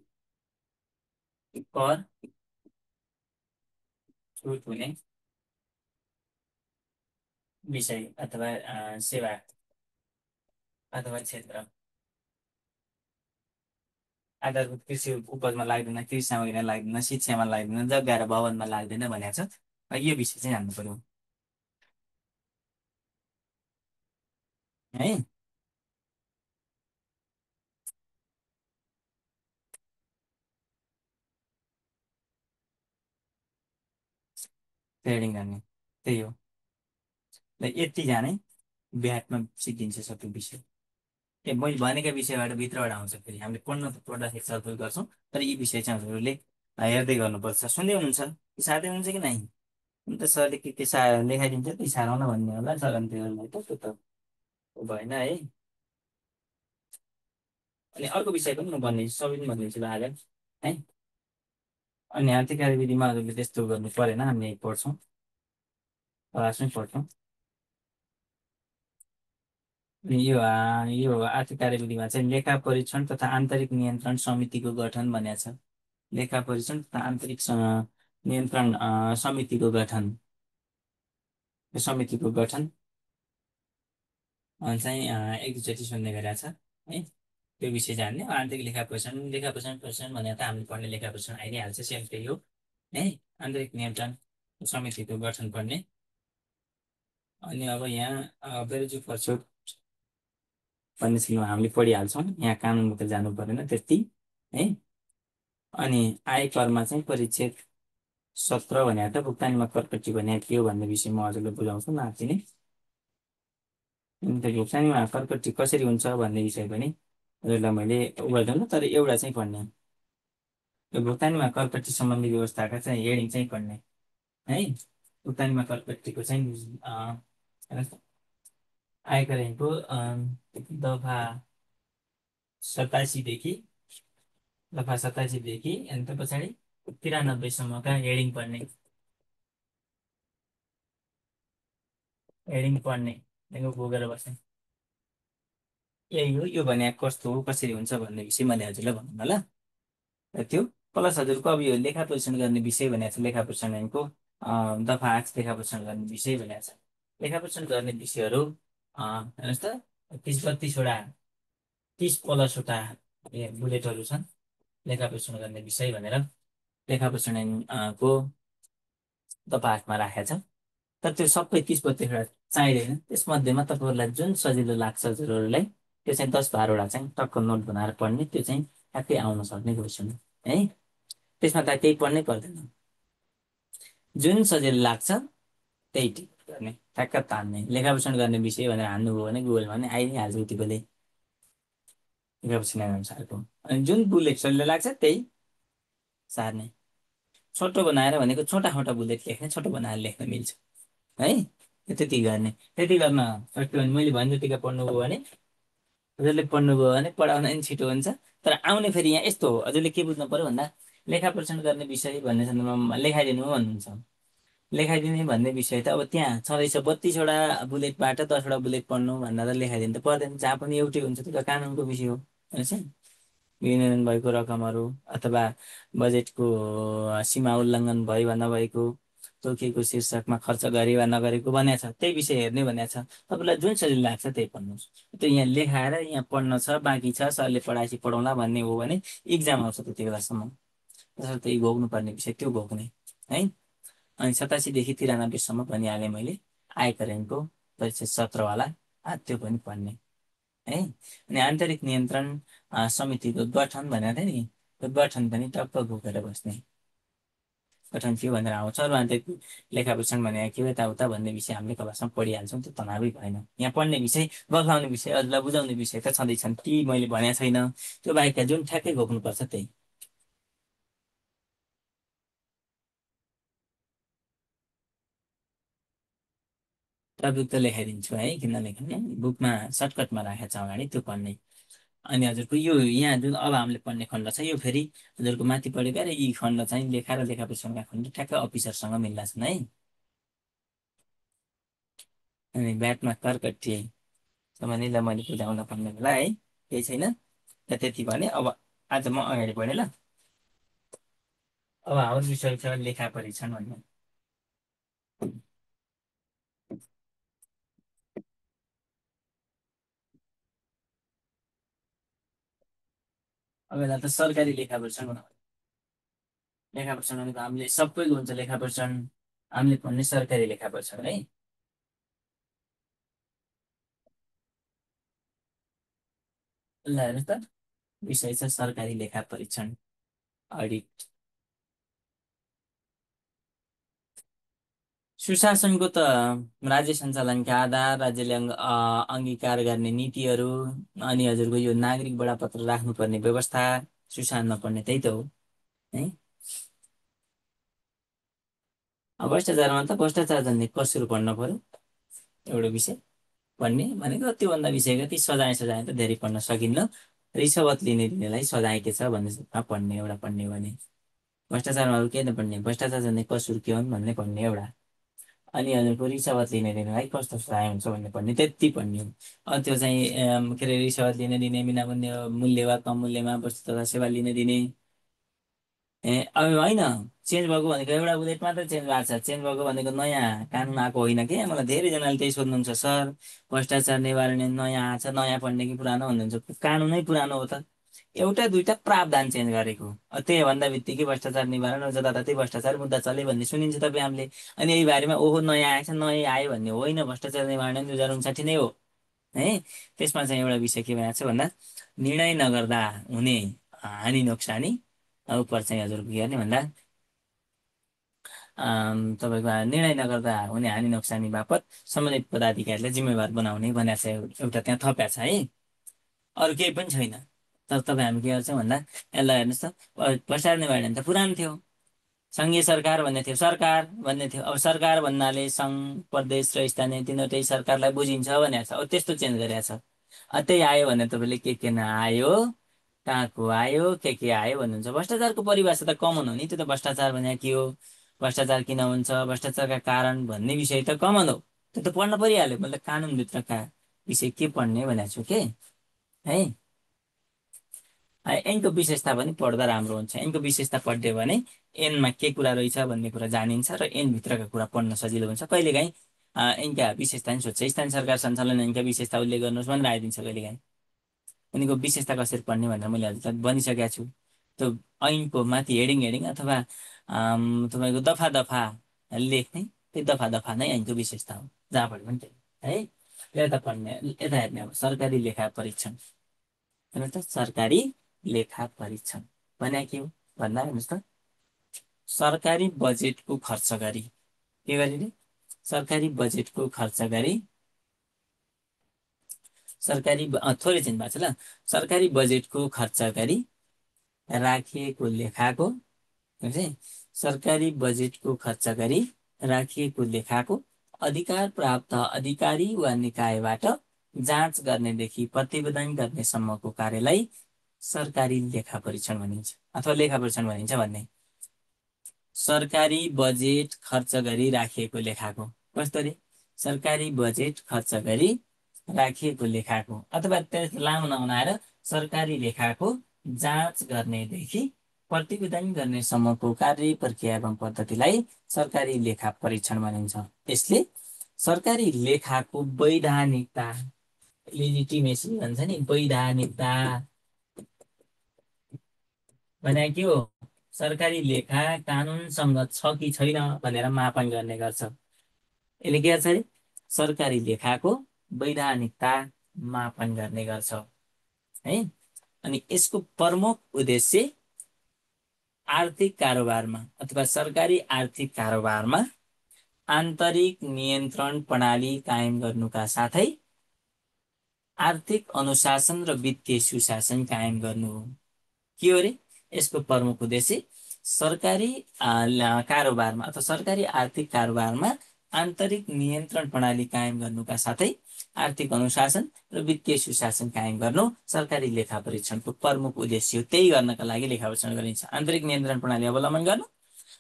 कर छुट हुने विषय अथवा सेवा अथवा क्षेत्र। आधारभूत कृषि उपजमा लाग्दैन, कृषि सामग्रीमा लाग्दैन, शिक्षामा लाग्दैन, जग्गा र भवनमा लाग्दैन भनेको छ। यो विषय चाहिँ जान्नु पर्यो है। ट्रेडिङ गर्ने त्यही हो। ल यति जाने बिहाटमा सिकिन्छ सबै विषय। मैले भनेका विषयबाट भित्रबाट आउँछ, फेरि हामीले पढ्न त पढ्दाखेरि छलफल गर्छौँ, तर यी विषय चाहिँ हजुरहरूले हेर्दै गर्नुपर्छ। सुन्दै हुनुहुन्छ कि साथै हुनुहुन्छ कि नै? अन्त सरले के लेखाइदिन्छ त्यही साराउन भन्ने होला सर, अन्त त त्यो त भएन है। अनि अर्को विषय पनि म भनिदिन्छु, सबै पनि भनिदिन्छु ल आज है। अनि आर्थिक कार्यविधिमा हजुरले त्यस्तो गर्नु परेन, हामी यही पढ्छौँ, क्लासमै पढ्छौँ। अनि यो आर्थिक कार्यविधिमा चाहिँ लेखा परीक्षण तथा आन्तरिक नियन्त्रण समितिको गठन भनेको छ। लेखा परीक्षण तथा आन्तरिक नियन्त्रण समितिको गठन, यो समितिको गठन चाहिँ एक दुईचोटि सुन्ने गरेको छ है। त्यो विषय जान्ने आन्तरिक लेखा परीक्षण भनेर त हामीले पढ्ने लेखा परीक्षण आइ नै हाल्छ, सेम त्यही हो है। आन्तरिक नियन्त्रण समितिको गठन पर्ने। अनि अब यहाँ बेरोजु पर्छौट भन्ने स्कुलमा हामीले पढिहाल्छौँ, यहाँ कानुनमा त जानु परेन त्यति है। अनि आय करमा चाहिँ परिच्छेद 17 भनेको त भुक्तानीमा करकट्टी भनेको के हो भन्ने विषय म हजुरलाई बुझाउँछु नाति नै। अन्त भुक्तानीमा करकट्टी कसरी हुन्छ भन्ने विषय पनि हजुरलाई मैले उ गरिदिउँ, तर एउटा चाहिँ पढ्ने, यो भुक्तानीमा करकट्टी सम्बन्धी व्यवस्थाका चाहिँ हेडिङ चाहिँ पढ्ने है। भुक्तानीमा करकट्टीको चाहिँ हेर्नुहोस् त, आयकर ऐनको दफा 87 दफा 87 अनि त्यो पछाडि 93सम्मका हेडिङ पढ्ने, हेडिङ पढ्ने त्यहाँको पुगेर बस्ने। यही हो, यो भने कस्तो हो कसरी हुन्छ भन्ने विषय मैले हजुरलाई भनौँ ल। र त्यो प्लस हजुरको अब यो लेखा परीक्षण गर्ने विषय भनेको छ, लेखा परीक्षण ऐनको दफा 8 लेखा परीक्षण गर्ने विषय भनेको छ। लेखा परीक्षण गर्ने विषयहरू हेर्नुहोस् त, 30-32वटा 30+वटा बुलेटहरू छन् लेखा परीक्षण गर्ने विषय भनेर लेखा परीक्षण ऐनको दफा 8मा राखेको छ। तर त्यो सबै 30-32वटा चाहिँदैन, त्यसमध्येमा तपाईँहरूलाई जुन सजिलो लाग्छ हजुरहरूलाई त्यो चाहिँ 10-12वटा चाहिँ टक्क नोट बनाएर पढ्ने, त्यो चाहिँ ट्याक्कै आउन सक्ने क्वेसन है। त्यसमा त केही पढ्नै पर्दैन, जुन सजिलो लाग्छ त्यही टिक गर्ने, ठ्याक्क तान्ने। लेखा परीक्षण गर्ने विषय भनेर हान्नुभयो भने गुगलमा नै आइ नै हाल्छ उति बेलै लेखा परीक्षण अनुसारको। अनि जुन बुलेट सजिलो लाग्छ त्यही सार्ने। छोटो बनाएर भनेको छोटा छोटा बुलेट लेख्ने, छोटो बनाएर लेख्न मिल्छ है। त्यति गर्ने, त्यति गर्न सक्यो भने मैले भने जतिका पढ्नुभयो भने हजुरले पढ्नुभयो भने पढाउन पनि छिटो हुन्छ। तर आउने फेरि यहाँ यस्तो हो, हजुरले के बुझ्नु पर्यो भन्दा लेखा परीक्षण गर्ने विषय भन्ने सन्दर्भमा लेखाइदिनु भन्नुहुन्छ, लेखाइदिने भन्ने विषय त अब त्यहाँ छँदैछ 32वटा बुलेटबाट 10वटा बुलेट पढ्नु भन्दा त लेखाइदिनु त पर्दैन, जहाँ पनि एउटै हुन्छ, त्यो त कानुनको विषय हो हेर्नुहोस् है। विनियोजन भएको रकमहरू अथवा बजेटको सीमा उल्लङ्घन भयो वा नभएको, तोकिएको शीर्षकमा खर्च गरे वा नगरेको भनेको छ, त्यही विषय हेर्ने भनेको छ। तपाईँलाई जुन सजिलो लाग्छ त्यही पढ्नुहोस्। त्यो यहाँ लेखाएर यहाँ पढ्न छ बाँकी छ, सरले पढाएपछि पढाउँला भन्ने हो भने इक्जाम आउँछ त्यति बेलासम्म, त्यसर्थ त्यही भोग्नुपर्ने विषय त्यो भोग्ने है। अनि 87देखि 93सम्म भनिहालेँ मैले। आयकर ऐनको परिच्छेद 17वाला त्यो पनि पढ्ने है। अनि आन्तरिक नियन्त्रण समितिको गठन भनेको थियो नि, त्यो गठन पनि टक्क घोकेर बस्ने। गठन के भनेर आउँछ र आन्तरिक लेखा परीक्षण भनेको के हो यताउता भन्ने विषय हामीले क्लासमा पढिहाल्छौँ, त्यो तनावै भएन। यहाँ पढ्ने विषय, बदलाउने विषय, अरूलाई बुझाउने विषय त छँदैछन्, ती मैले भनेको छैन। त्यो बाहेकका जुन ठ्याक्कै घोक्नुपर्छ त्यही टपिक त लेखाइदिन्छु है, किन लेख्ने बुकमा सर्टकटमा राखेको छ अगाडि, त्यो पढ्ने। अनि हजुरको यो यहाँ जुन अब हामीले पढ्ने खण्ड छ यो फेरि हजुरको माथि पढेका र यी खण्ड चाहिँ लेखा र लेखा परीक्षणका खण्ड ठ्याक्क अफिसरसँग मिल्ला छन् है। अनि ब्याटमा कर्कटी सम्बन्धी मैले बुझाउन पर्ने होला है, केही छैन। र त्यति भने अब आज म अगाडि बढेँ ल। अब हाम्रो विषय छ लेखा परीक्षण भन्ने। अब यसलाई त सरकारी लेखा परीक्षण भनौँ। लेखा परीक्षण भनेको हामीले सबैको हुन्छ लेखा परीक्षण, हामीले भन्ने सरकारी लेखा परीक्षण है। ल हेर्नुहोस् त, विषय छ सरकारी लेखा परीक्षण, अडिट। सुशासनको त राज्य सञ्चालनका आधार, राज्यले अङ्गीकार गर्ने नीतिहरू, अनि हजुरको यो नागरिक बडापत्र राख्नुपर्ने व्यवस्था, सुशासनमा पर्ने त्यही त हो है। अब भ्रष्टाचारमा त भ्रष्टाचार जान्ने कसरी पढ्न पर्यो, एउटा विषय पढ्ने भनेको त्योभन्दा विषय कति सजाय सजाय त धेरै पढ्न सकिन्न। रिश्वत लिने दिनेलाई सजाय के छ भन्ने पढ्ने एउटा पढ्ने भने, भ्रष्टाचारमा अरू केही नपढ्ने, भ्रष्टाचार जान्ने कसुर के हुन् भन्ने पढ्ने एउटा, अनि हजुरको रिश्वत लिने दिनेलाई कस्तो सजाय हुन्छ भन्ने पढ्ने, त्यति पढ्ने हो। अनि त्यो चाहिँ के अरे रिश्वत लिने दिने, बिना मूल्य वा कम मूल्यमा वस्तु तथा सेवा लिने दिने। ए अब होइन, चेन्ज भएको भनेको एउटा बुलेट मात्रै चेन्ज भएको छ, चेन्ज भएको भनेको नयाँ कानुन आएको होइन कि। मलाई धेरैजनाले त्यही सोध्नुहुन्छ, सर भ्रष्टाचार निवारण नयाँ आएको छ, नयाँ पढ्ने कि पुरानो भन्नुहुन्छ। कानुनै पुरानो हो त, एउटा दुइटा प्रावधान चेन्ज गरेको। त्यही भन्दा बित्तिकै भ्रष्टाचार निवारण र जताततै भ्रष्टाचार मुद्दा चले भन्ने सुनिन्छ तपाईँ हामीले। अनि यही बारेमा ओहो नयाँ आएछ, नयाँ आयो भन्ने होइन, भ्रष्टाचार निवारण 2059 नै हो है। त्यसमा चाहिँ एउटा विषय के भएको छ भन्दा, निर्णय नगर्दा हुने हानि नोक्सानी उपर चाहिँ हजुरको के गर्ने भन्दा, तपाईँको निर्णय नगर्दा हुने हानि नोक्सानी बापत सम्बन्धित पदाधिकारीलाई जिम्मेवार बनाउने भनेर चाहिँ एउटा त्यहाँ थपेको छ है। अरू केही पनि छैन। तर तपाईँ हामी के गर्छौँ भन्दा, यसलाई हेर्नुहोस् त, भ्रष्टाचार निवारण त पुरानो थियो, सङ्घीय सरकार भन्ने थियो, सरकार भन्ने थियो। अब सरकार भन्नाले सङ्घ, प्रदेश र स्थानीय तिनवटै सरकारलाई बुझिन्छ भनेको छ। अब त्यस्तो चेन्ज गरेको छ। त्यही आयो भने तपाईँले के नआयो, कहाँको आयो, के आयो भन्नुहुन्छ। भ्रष्टाचारको परिभाषा त कमन हो नि, त्यो त भ्रष्टाचार भने के हो, भ्रष्टाचार किन हुन्छ, भ्रष्टाचारका कारण भन्ने विषय त कमन हो, त्यो त पढ्न परिहाल्यो। मैले कानुनभित्रका विषय के पढ्ने भनेको छु के है। ऐनको विशेषता पनि पढ्दा राम्रो हुन्छ। ऐनको विशेषता पढ्यो भने ऐनमा के कुरा रहेछ भन्ने कुरा जानिन्छ र ऐनभित्रका कुरा पढ्न सजिलो हुन्छ। कहिलेकाहीँ ऐनका विशेषता पनि सोध्छ, स्थानीय सरकार सञ्चालन ऐनका विशेषता उल्लेख गर्नुहोस् भनेर आइदिन्छ कहिलेकाहीँ। उनीको विशेषता कसरी पढ्ने भनेर मैले हजुरलाई भनिसकेको छु। त्यो ऐनको माथि हेडिङ हेडिङ अथवा तपाईँको दफा दफा लेख्ने, त्यो दफा दफा नै ऐनको विशेषता हो, जहाँबाट पनि त्यही है। यता पढ्ने, यता हेर्ने अब सरकारी लेखा परीक्षण। हेर्नुहोस् त, सरकारी लेखा परीक्षण भने के हो भन्दा, हेर्नुहोस् त, सरकारी बजेटको खर्च गरी के गरी रे, सरकारी बजेटको खर्च गरी, थोरै चिन्ह भएको छ ल, सरकारी बजेटको खर्च गरी राखिएको लेखाको, सरकारी बजेटको खर्च गरी राखिएको लेखाको अधिकार प्राप्त अधिकारी वा निकायबाट जाँच गर्नेदेखि प्रतिवेदन गर्नेसम्मको कार्यलाई सरकारी लेखा परीक्षण भनिन्छ अथवा लेखा परीक्षण भनिन्छ भन्ने। सरकारी बजेट खर्च गरी राखिएको लेखाको, कस्तो रे, सरकारी बजेट खर्च गरी राखिएको लेखाको अथवा त्यस लामो नबनाएर सरकारी लेखाको जाँच गर्नेदेखि प्रतिवेदन गर्नेसम्मको कार्य प्रक्रिया एवं पद्धतिलाई सरकारी लेखा परीक्षण भनिन्छ। यसले सरकारी लेखाको वैधानिकता, लेजिटिमेसी भन्छ नि, वैधानिकता भने के हो, सरकारी लेखा कानुनसँग छ कि छैन भनेर मापन गर्ने गर्छ। यसले के गर्छ अरे, सरकारी लेखाको वैधानिकता मापन गर्ने गर्छ है। अनि यसको प्रमुख उद्देश्य आर्थिक कारोबारमा अथवा सरकारी आर्थिक कारोबारमा आन्तरिक नियन्त्रण प्रणाली कायम गर्नुका साथै आर्थिक अनुशासन र वित्तीय सुशासन कायम गर्नु हो। के हो रे, यसको प्रमुख उद्देश्य सरकारी कारोबारमा अथवा सरकारी आर्थिक कारोबारमा आन्तरिक नियन्त्रण प्रणाली कायम गर्नुका साथै आर्थिक अनुशासन र वित्तीय सुशासन कायम गर्नु सरकारी लेखा परीक्षणको प्रमुख उद्देश्य हो। त्यही गर्नका लागि लेखा परीक्षण गरिन्छ, आन्तरिक नियन्त्रण प्रणाली अवलम्बन गर्नु,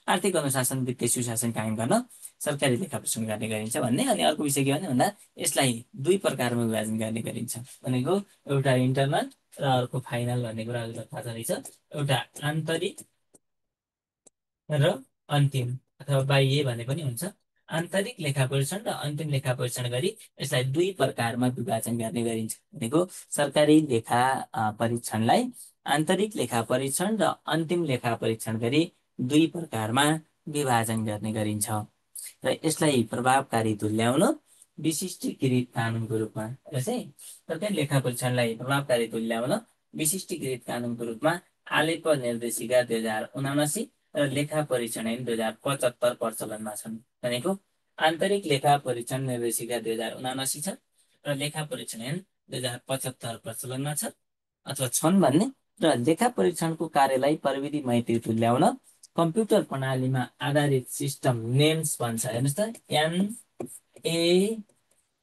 आर्थिक अनुशासन वित्तीय सुशासन कायम गर्न सरकारी लेखा परीक्षण गर्ने गरिन्छ भन्ने। अनि अर्को विषय के भन्दा, यसलाई दुई प्रकारमा विभाजन गर्ने गरिन्छ भनेको, एउटा इन्टरनल र अर्को फाइनल भन्ने कुराहरू थाहा छ रहेछ। एउटा आन्तरिक र अन्तिम अथवा बाह्य भने पनि हुन्छ। आन्तरिक लेखा परीक्षण र अन्तिम लेखा परीक्षण गरी यसलाई दुई प्रकारमा विभाजन गर्ने गरिन्छ भनेको सरकारी लेखा परीक्षणलाई आन्तरिक लेखा परीक्षण र अन्तिम लेखा परीक्षण गरी दुई प्रकारमा विभाजन गर्ने गरिन्छ र यसलाई प्रभावकारी तुल्याउन विशिष्टीकृत कानुनको रूपमा र चाहिँ सरकारी लेखा परीक्षणलाई प्रभावकारी तुल्याउन विशिष्टीकृत कानुनको रूपमा आलेख निर्देशिका 2079 र लेखा परीक्षण ऐन 2075 प्रचलनमा छन् भनेको आन्तरिक लेखा परीक्षण निर्देशिका 2079 छ र लेखा परीक्षण ऐन 2075 प्रचलनमा छ अथवा छन् भन्ने र लेखा परीक्षणको कार्यलाई प्रविधि मैत्री तुल्याउन कम्प्युटर प्रणालीमा आधारित सिस्टम नेम्स भन्छ हेर्नुहोस् त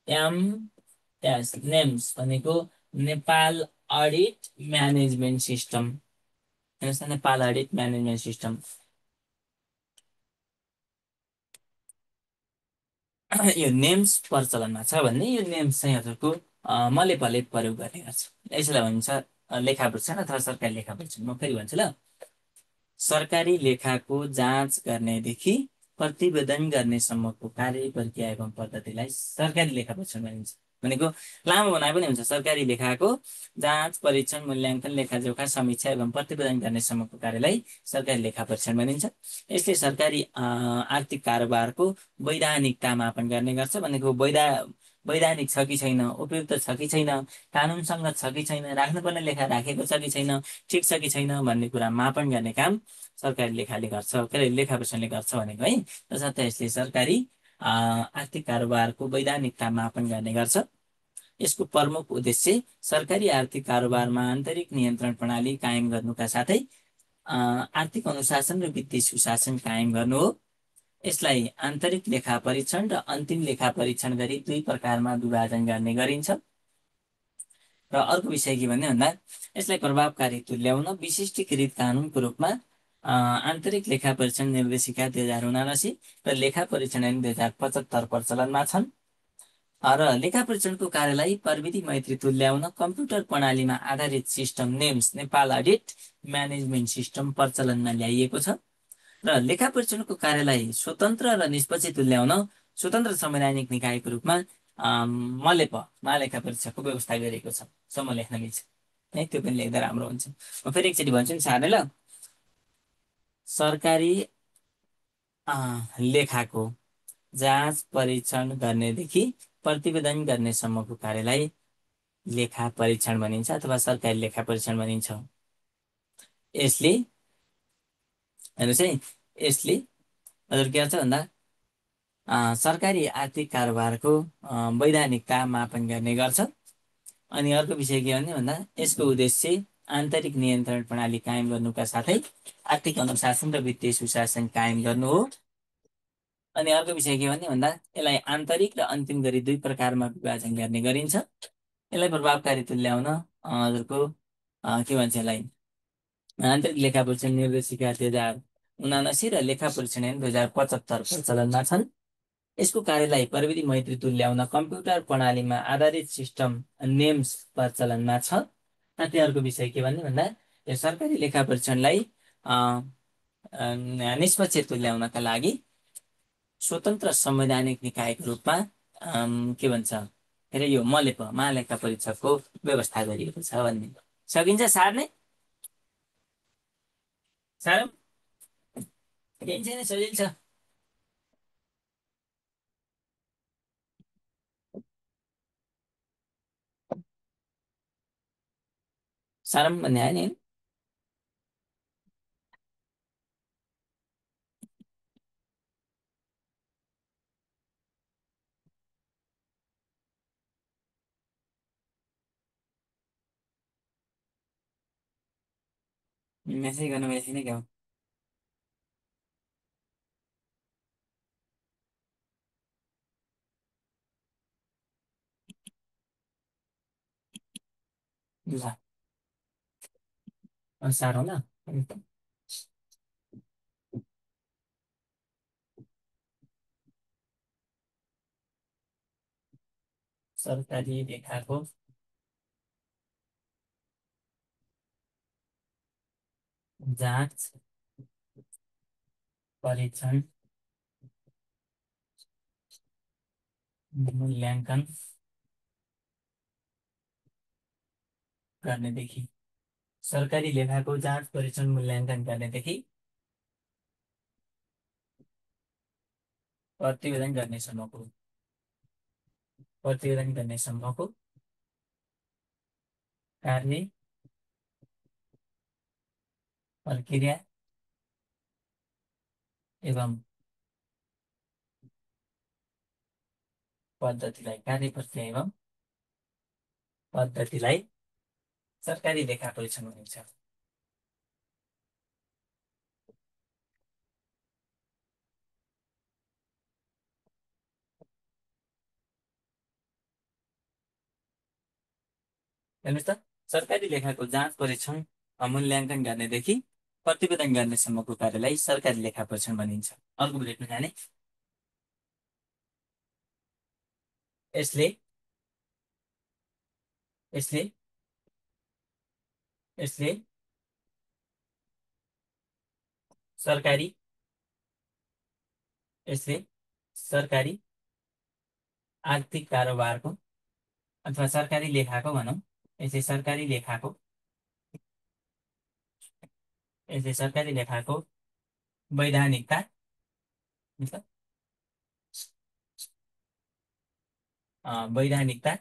NAMS नेम्स भनेको नेपाल अडिट म्यानेजमेन्ट सिस्टम हेर्नुहोस् त नेपाल अडिट म्यानेजमेन्ट सिस्टम यो नेम्स प्रचलनमा छ भन्ने यो नेम्स चाहिँ हजुरको मलेपले प्रयोग गर्ने गर्छ यसलाई भनिन्छ लेखा परीक्षण अथवा सरकारी लेखा परीक्षण म फेरि भन्छु ल सरकारी लेखाको जाँच गर्नेदेखि प्रतिवेदन गर्नेसम्मको कार्य प्रक्रिया एवं पद्धतिलाई सरकारी लेखा परीक्षण भनिन्छ भनेको लामो बनाए पनि हुन्छ सरकारी लेखाको जाँच परीक्षण मूल्याङ्कन लेखाजोखा समीक्षा एवं प्रतिवेदन गर्नेसम्मको कार्यलाई सरकारी लेखा परीक्षण भनिन्छ यसले सरकारी आर्थिक कारोबारको वैधानिकता मापन गर्ने गर्छ भनेको वैधानिक छ कि छैन उपयुक्त छ कि छैन कानुनसँग छ कि छैन राख्नुपर्ने लेखा राखेको छ कि छैन ठिक छ कि छैन भन्ने कुरा मापन गर्ने काम सरकारी लेखाले गर्छ के अरे लेखा परीक्षणले गर्छ भनेको है तसर्थ यसले सरकारी आर्थिक कारोबारको वैधानिकता मापन गर्ने गर्छ यसको प्रमुख उद्देश्य सरकारी आर्थिक कारोबारमा आन्तरिक नियन्त्रण प्रणाली कायम गर्नुका साथै आर्थिक अनुशासन र वित्तीय सुशासन कायम गर्नु हो यसलाई आन्तरिक लेखा परीक्षण र अन्तिम लेखा परीक्षण गरी दुई प्रकारमा विभाजन गर्ने गरिन्छ र अर्को विषय के भन्दा यसलाई प्रभावकारी तुल्याउन विशिष्टीकृत कानुनको रूपमा आन्तरिक लेखा परीक्षण निर्देशिका 2079 र लेखा परीक्षण ऐन 2075 प्रचलनमा छन् र लेखा परीक्षणको कार्यलाई प्रविधि मैत्री तुल्याउन कम्प्युटर प्रणालीमा आधारित system NAMS Nepal audit management system प्रचलनमा ल्याइएको छ र लेखा परीक्षणको कार्यलाई स्वतन्त्र र निष्पक्ष तुल्याउन स्वतन्त्र संवैधानिक निकायको रूपमा मलेप महालेखा परीक्षाको व्यवस्था गरिएको छ सम्म लेख्न मिल्छ है त्यो पनि लेख्दा राम्रो हुन्छ म फेरि एकचोटि भन्छु नि सार्ने ल सरकारी लेखाको जाँच परीक्षण गर्नेदेखि प्रतिवेदन गर्नेसम्मको कार्यलाई लेखा परीक्षण भनिन्छ अथवा सरकारी लेखा परीक्षण भनिन्छ यसले हेर्नुहोस् है यसले हजुर के गर्छ भन्दा सरकारी आर्थिक कारोबारको वैधानिकता मापन गर्ने गर्छ अनि अर्को विषय के भन्दा यसको उद्देश्य आन्तरिक नियन्त्रण प्रणाली कायम गर्नुका साथै आर्थिक अनुशासन र वित्तीय सुशासन कायम गर्नु हो अनि अर्को विषय के भन्दा यसलाई आन्तरिक र अन्तिम गरी दुई प्रकारमा विभाजन गर्ने गरिन्छ यसलाई प्रभावकारी तुल्याउन हजुरको के भन्छ यसलाई आन्तरिक लेखा परीक्षण निर्देशिका 2079 र लेखा परीक्षण ऐन 2075 प्रचलनमा छन् यसको कार्यलाई प्रविधि मैत्री तुल्याउन कम्प्युटर प्रणालीमा आधारित सिस्टम नेम्स प्रचलनमा छ साथै अर्को विषय के भन्दा यो सरकारी लेखा परीक्षणलाई निष्पक्ष तुल्याउनका लागि स्वतन्त्र संवैधानिक निकायको रूपमा के भन्छ के अरे यो मलेप महालेखा परीक्षकको व्यवस्था गरिएको छ भन्ने सकिन्छ सार्ने सारौँ केही छैन सजिलो छ सारौँ भन्ने आयो नि मेसेज गर्नु बेसी नै क्या हो ल सारौँ ल सरकारी लेखाको जाँच परीक्षण मूल्याङ्कन गर्नेदेखि, सरकारी लेखाको जाँच परीक्षण मूल्याङ्कन गर्नेदेखि प्रतिवेदन गर्नेसम्मको, प्रतिवेदन गर्नेसम्मको कार्य प्रक्रिया एवं पद्धतिलाई, कार्य प्रक्रिया एवं पद्धतिलाई सरकारी लेखा परीक्षण भनिन्छ। हेर्नुहोस् त, सरकारी लेखाको जाँच परीक्षण मूल्याङ्कन गर्नेदेखि प्रतिवेदन गर्नेसम्मको कार्यलाई सरकारी लेखा परीक्षण भनिन्छ। अर्को बुलेटमा जाने, यसले यसले यसले सरकारी यसले सरकारी आर्थिक कारोबारको अथवा सरकारी लेखाको भनौँ, यसले सरकारी लेखाको यसले सरकारी लेखाको वैधानिकता, मतलब वैधानिकता,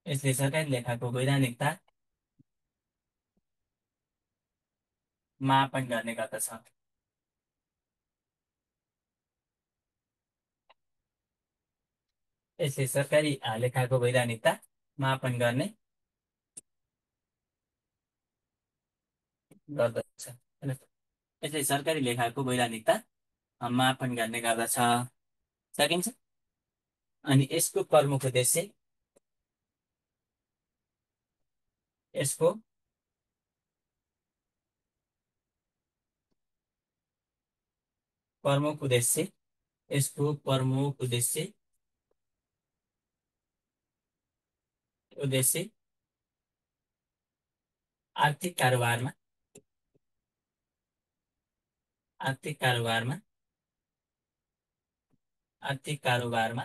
यसले सरकारी लेखाको वैधानिकता मापन गर्ने गर्दछ। यसले सरकारी लेखाको वैधानिकता मापन गर्ने गर्दछ। यसले सरकारी लेखाको वैधानिकता मापन गर्ने गर्दछ। सकिन्छ। अनि यसको प्रमुख उद्देश्य, यसको प्रमुख उद्देश्य, यसको प्रमुख उद्देश्य उद्देश्य आर्थिक कारोबारमा आर्थिक कारोबारमा आर्थिक कारोबारमा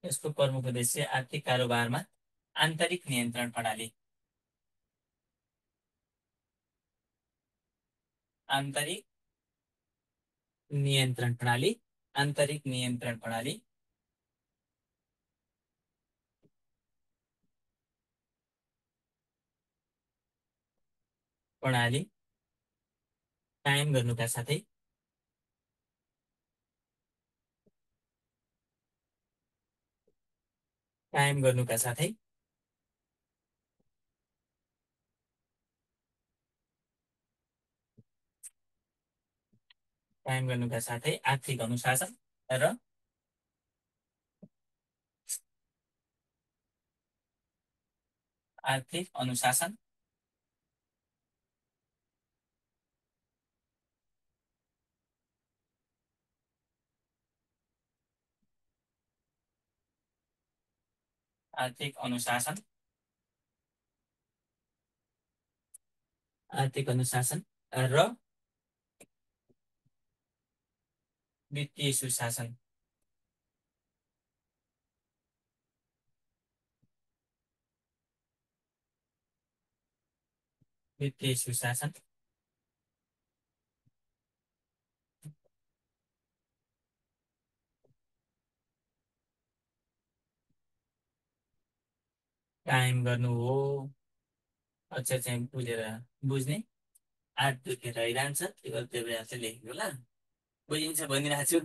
यसको प्रमुख उद्देश्य आर्थिक कारोबारमा आन्तरिक नियन्त्रण प्रणाली, आन्तरिक नियन्त्रण प्रणाली, आन्तरिक नियन्त्रण प्रणाली प्रणाली कायम गर्नुका साथै कायम गर्नुका साथै कायम गर्नुका साथै आर्थिक अनुशासन र आर्थिक अनुशासन आर्थिक अनुशासन आर्थिक अनुशासन र वित्तीय सुशासन, वित्तीय सुशासन कायम गर्नु हो। अच्छा चाहिँ बुझेर बुझ्ने, हात दुखेर आइरहन्छ, त्यो बेला चाहिँ लेखेको ल, बुझिन्छ भनिरहेको छु।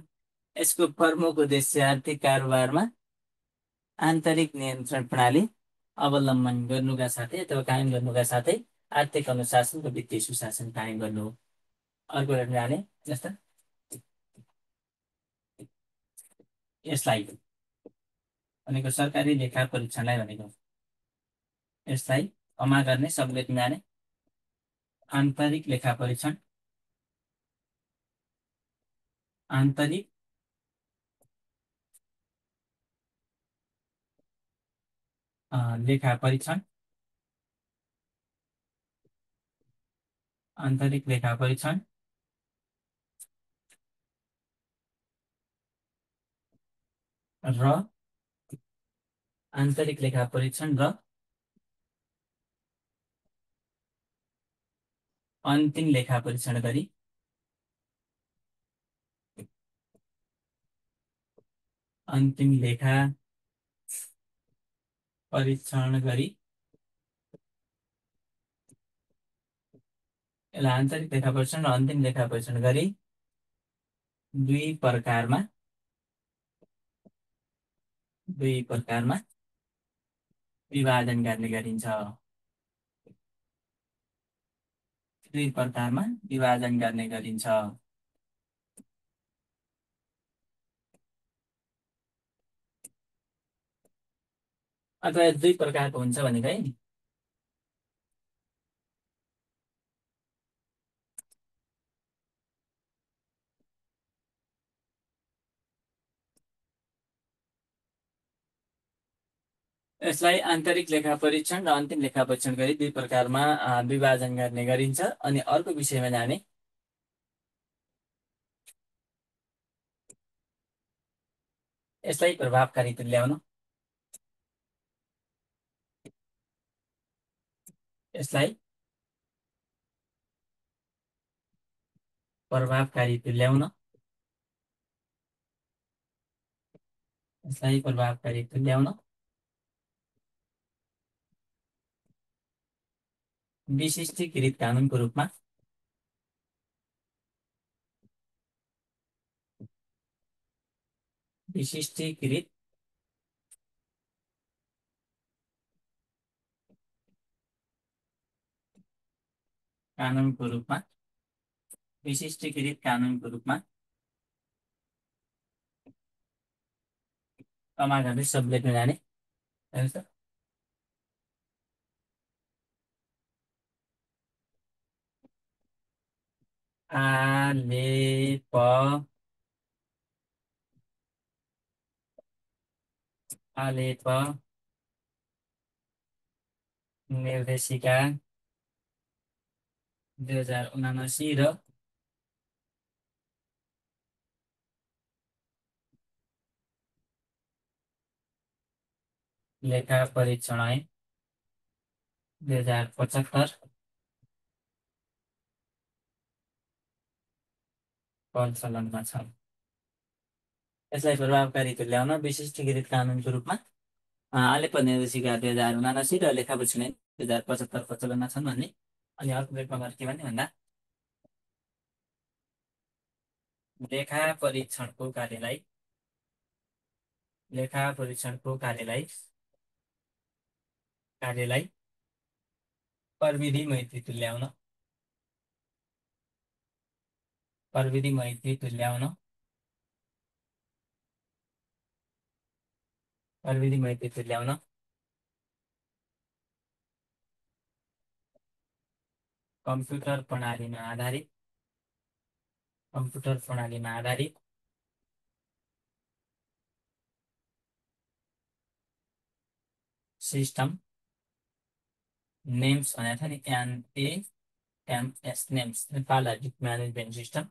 यसको प्रमुख उद्देश्य आर्थिक कारोबारमा आन्तरिक नियन्त्रण प्रणाली अवलम्बन गर्नुका साथै अथवा कायम गर्नुका साथै आर्थिक अनुशासन र वित्तीय सुशासन कायम गर्नु हो। अर्को हेर्न जाने, जस्तो यसलाई भनेको सरकारी लेखा परीक्षणलाई भनेको, यसलाई क्षमा गर्ने सबलेट जाने आन्तरिक लेखा परीक्षण, आन्तरिक लेखा परीक्षण, आन्तरिक लेखा परीक्षण र आन्तरिक लेखा परीक्षण र अन्तिम लेखा परीक्षण गरी अन्तिम लेखा परीक्षण गरी यसलाई आन्तरिक लेखा परीक्षण र अन्तिम लेखा परीक्षण गरी दुई प्रकारमा विभाजन गर्ने गरिन्छ। दुई प्रकारमा विभाजन गर्ने गरिन्छ। अथवा दुई प्रकारको हुन्छ भनेको है। यसलाई आन्तरिक लेखा परीक्षण र अन्तिम लेखा परीक्षण गरी दुई प्रकारमा विभाजन गर्ने गरिन्छ। अनि अर्को विषयमा जाने, यसलाई प्रभावकारी तुल्याउन। यसलाई प्रभावकारी तुल्याउन। यसलाई प्रभावकारी तुल्याउन विशिष्टीकृत कानुनको रूपमा विशिष्टीकृत कानुनको रूपमा विशिष्टीकृत कानुनको रूपमा कमा गर्दै सब लेख्न जाने। हेर्नुहोस् त, आलेप आलेप निर्देशिका 2079 र लेखा परीक्षण 2075 प्रचलनमा छ। यसलाई प्रभावकारी तुल्याउन विशिष्टीकृत कानुनको रूपमा आलेप निर्देशिका 2079 र लेखा परीक्षण 2075 प्रचलनमा छन् भन्ने। अनि अर्को पेपरमा के भन्ने भन्दा, लेखा परीक्षणको कार्यलाई प्रविधि मैत्री तुल्याउन कम्प्युटर प्रणालीमा आधारित सिस्टम नेम्स भनेको छ नि, NAMS names, Nepal edit management system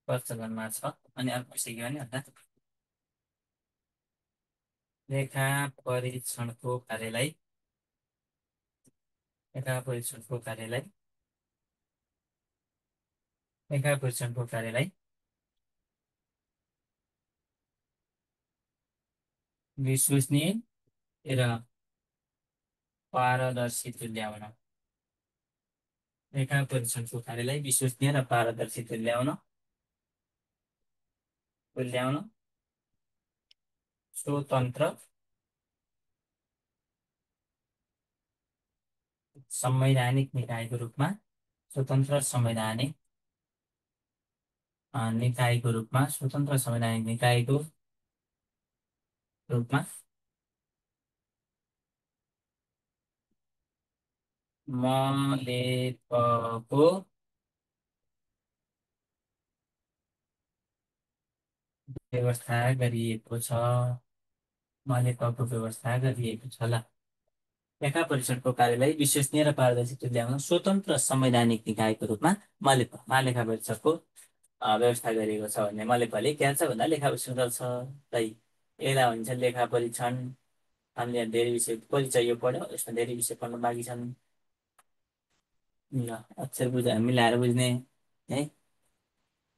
प्रचलनमा छ। अनि अर्को विषय के भने भन्दा, लेखा परीक्षणको कार्यलाई विश्वसनीय र पारदर्शी तुल्याउन। लेखा परीक्षणको कार्यलाई विश्वसनीय र पारदर्शी तुल्याउन स्वतन्त्र संवैधानिक निकायको रूपमा स्वतन्त्र संवैधानिक निकायको रूपमा मलेपको व्यवस्था गरिएको छ। ल, लेखा परीक्षणको कार्यलाई विश्वसनीय र पारदर्शी तुल्याउन स्वतन्त्र संवैधानिक निकायको रूपमा मलेपमा लेखा परीक्षकको व्यवस्था गरिएको छ भन्ने मलेपाले के छ भन्दा लेखा परीक्षण गर्छ है। यसलाई भन्छ लेखा परीक्षण। हामीले यहाँ धेरै विषय परिचय यो पढ्यो, यसमा धेरै विषय पढ्नु बाँकी छन्। ल अक्षर बुझ मिलाएर बुझ्ने है,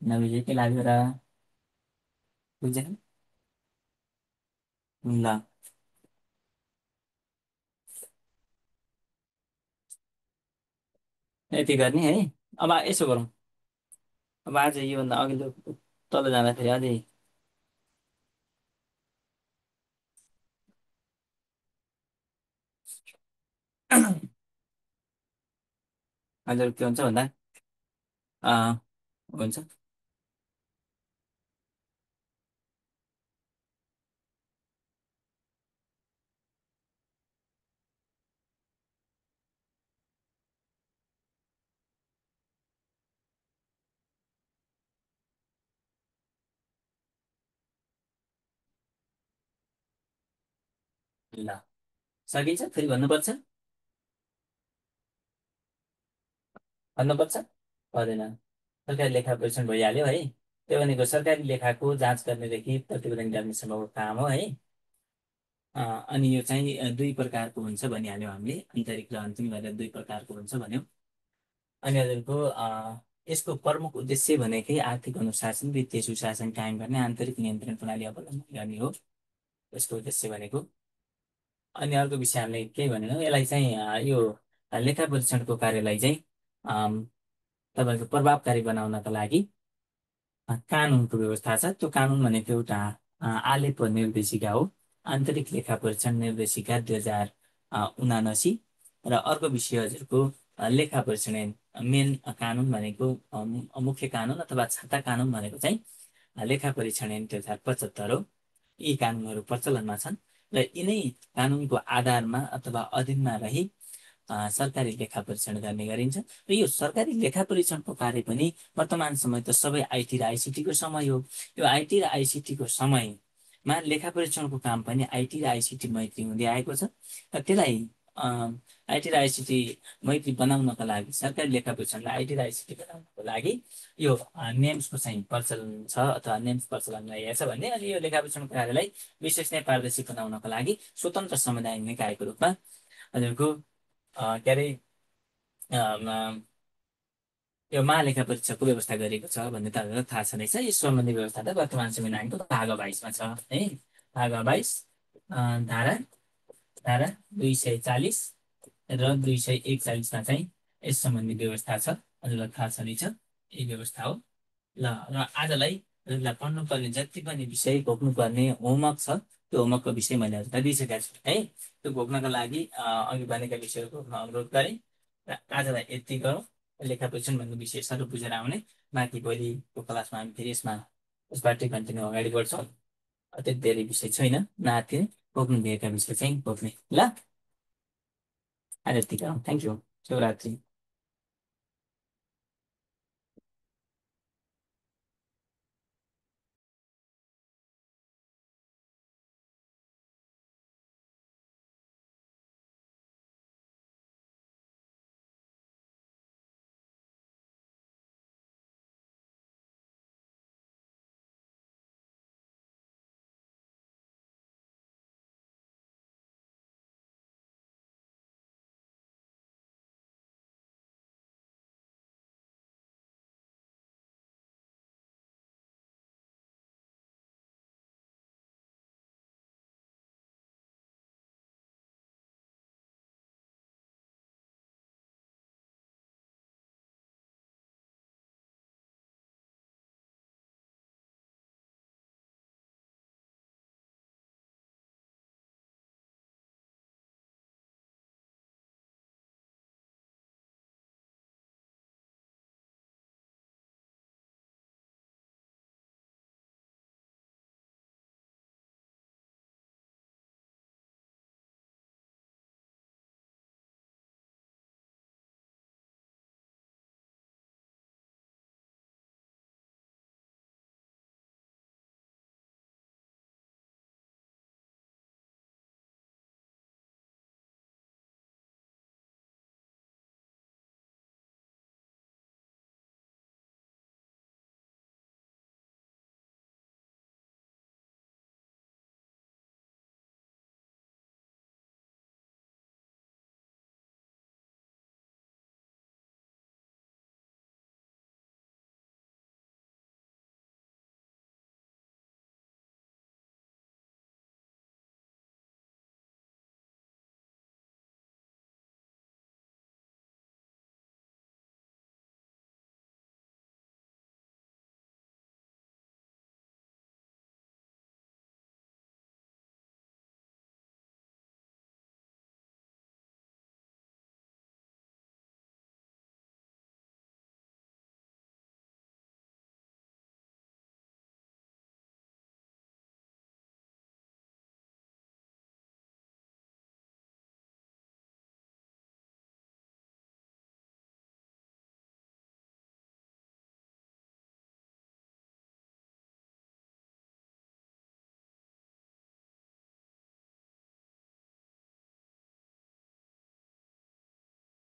नबुझे के लाग्यो र? बुझेन? ल यति गर्ने है। अब यसो गरौँ, अब आज योभन्दा अघिल्लो तल जाँदाखेरि अझै हजुर के हुन्छ भन्दा हुन्छ। ल सकिन्छ, फेरि भन्नुपर्छ? भन्नुपर्छ पर्दैन? सरकारी लेखा परीक्षण भइहाल्यो है। त्यो भनेको सरकारी लेखाको जाँच गर्नेदेखि प्रतिवेदन गर्नेसम्मको काम हो है। अनि यो चाहिँ दुई प्रकारको हुन्छ भनिहाल्यौँ हामीले, आन्तरिक र अन्तिम गरेर दुई प्रकारको हुन्छ भन्यो। अनि हजुरको यसको प्रमुख उद्देश्य भनेकै आर्थिक अनुशासन वित्तीय सुशासन कायम गर्ने आन्तरिक नियन्त्रण प्रणाली अवलम्बन गर्ने हो यसको उद्देश्य भनेको। अनि अर्को विषय हामीले के भनेनौँ, यसलाई चाहिँ यो लेखा परीक्षणको कार्यलाई चाहिँ तपाईँको प्रभावकारी बनाउनका लागि कानुनको व्यवस्था छ। त्यो कानुन भनेको एउटा आलेप निर्देशिका हो, आन्तरिक लेखा परीक्षण निर्देशिका 2079। र अर्को विषय हजुरको लेखा परीक्षण मेन कानुन भनेको मुख्य कानुन अथवा छाता कानुन भनेको चाहिँ लेखा परीक्षण 2075 हो। यी कानुनहरू प्रचलनमा छन् र यिनै कानुनको आधारमा अथवा अधीनमा रही सरकारी लेखा परीक्षण गर्ने गरिन्छ। र यो सरकारी लेखा परीक्षणको कार्य पनि वर्तमान समय त सबै आइटी र आइसिटीको समय हो। यो आइटी र आइसिटीको समयमा लेखा परीक्षणको काम पनि आइटी र आइसिटी मैत्री हुँदै आएको छ। र त्यसलाई आइटी र आइसिटी मैत्री बनाउनको लागि, सरकारी लेखा परीक्षणलाई आइटी र आइसिटी बनाउनको लागि यो नेम्सको चाहिँ प्रचलन छ अथवा नेम्स प्रचलनमा ल्याएको छ भन्ने। अनि यो लेखा परीक्षणको कार्यलाई विश्वसनीय पारदर्शी बनाउनको लागि स्वतन्त्र संवैधानिक निकायको रूपमा हजुरको के अरे यो महालेखा परीक्षकको व्यवस्था गरेको छ भन्ने तपाईँहरूलाई थाहा छ रहेछ। यस सम्बन्धी व्यवस्था त वर्तमान संविधानको भाग 22मा छ है। भाग 22 धारा धारा 240 र 241मा चाहिँ यस सम्बन्धी व्यवस्था छ। हजुरलाई थाहा छ रहेछ, यही व्यवस्था हो। ल र आजलाई हजुरलाई पढ्नुपर्ने जति पनि विषय घोक्नुपर्ने होमवर्क छ त्यो होमवर्कको विषय मैले हजुरलाई दिइसकेको छु है। त्यो घोक्नको लागि अघि भनेका विषयहरू घोक्न अनुरोध गरेँ। र आजलाई यति गरौँ। लेखा परीक्षण भन्ने विषय सबै बुझेर आउने, बाँकी भोलिको क्लासमा हामी फेरि यसबाट कन्टिन्यू अगाडि बढ्छौँ। त्यति धेरै विषय छैन, नआत्तिने घोक्नु दिएका विषय चाहिँ घोक्ने। ल आज यति गरौँ। Thank you. शुभरात्रि।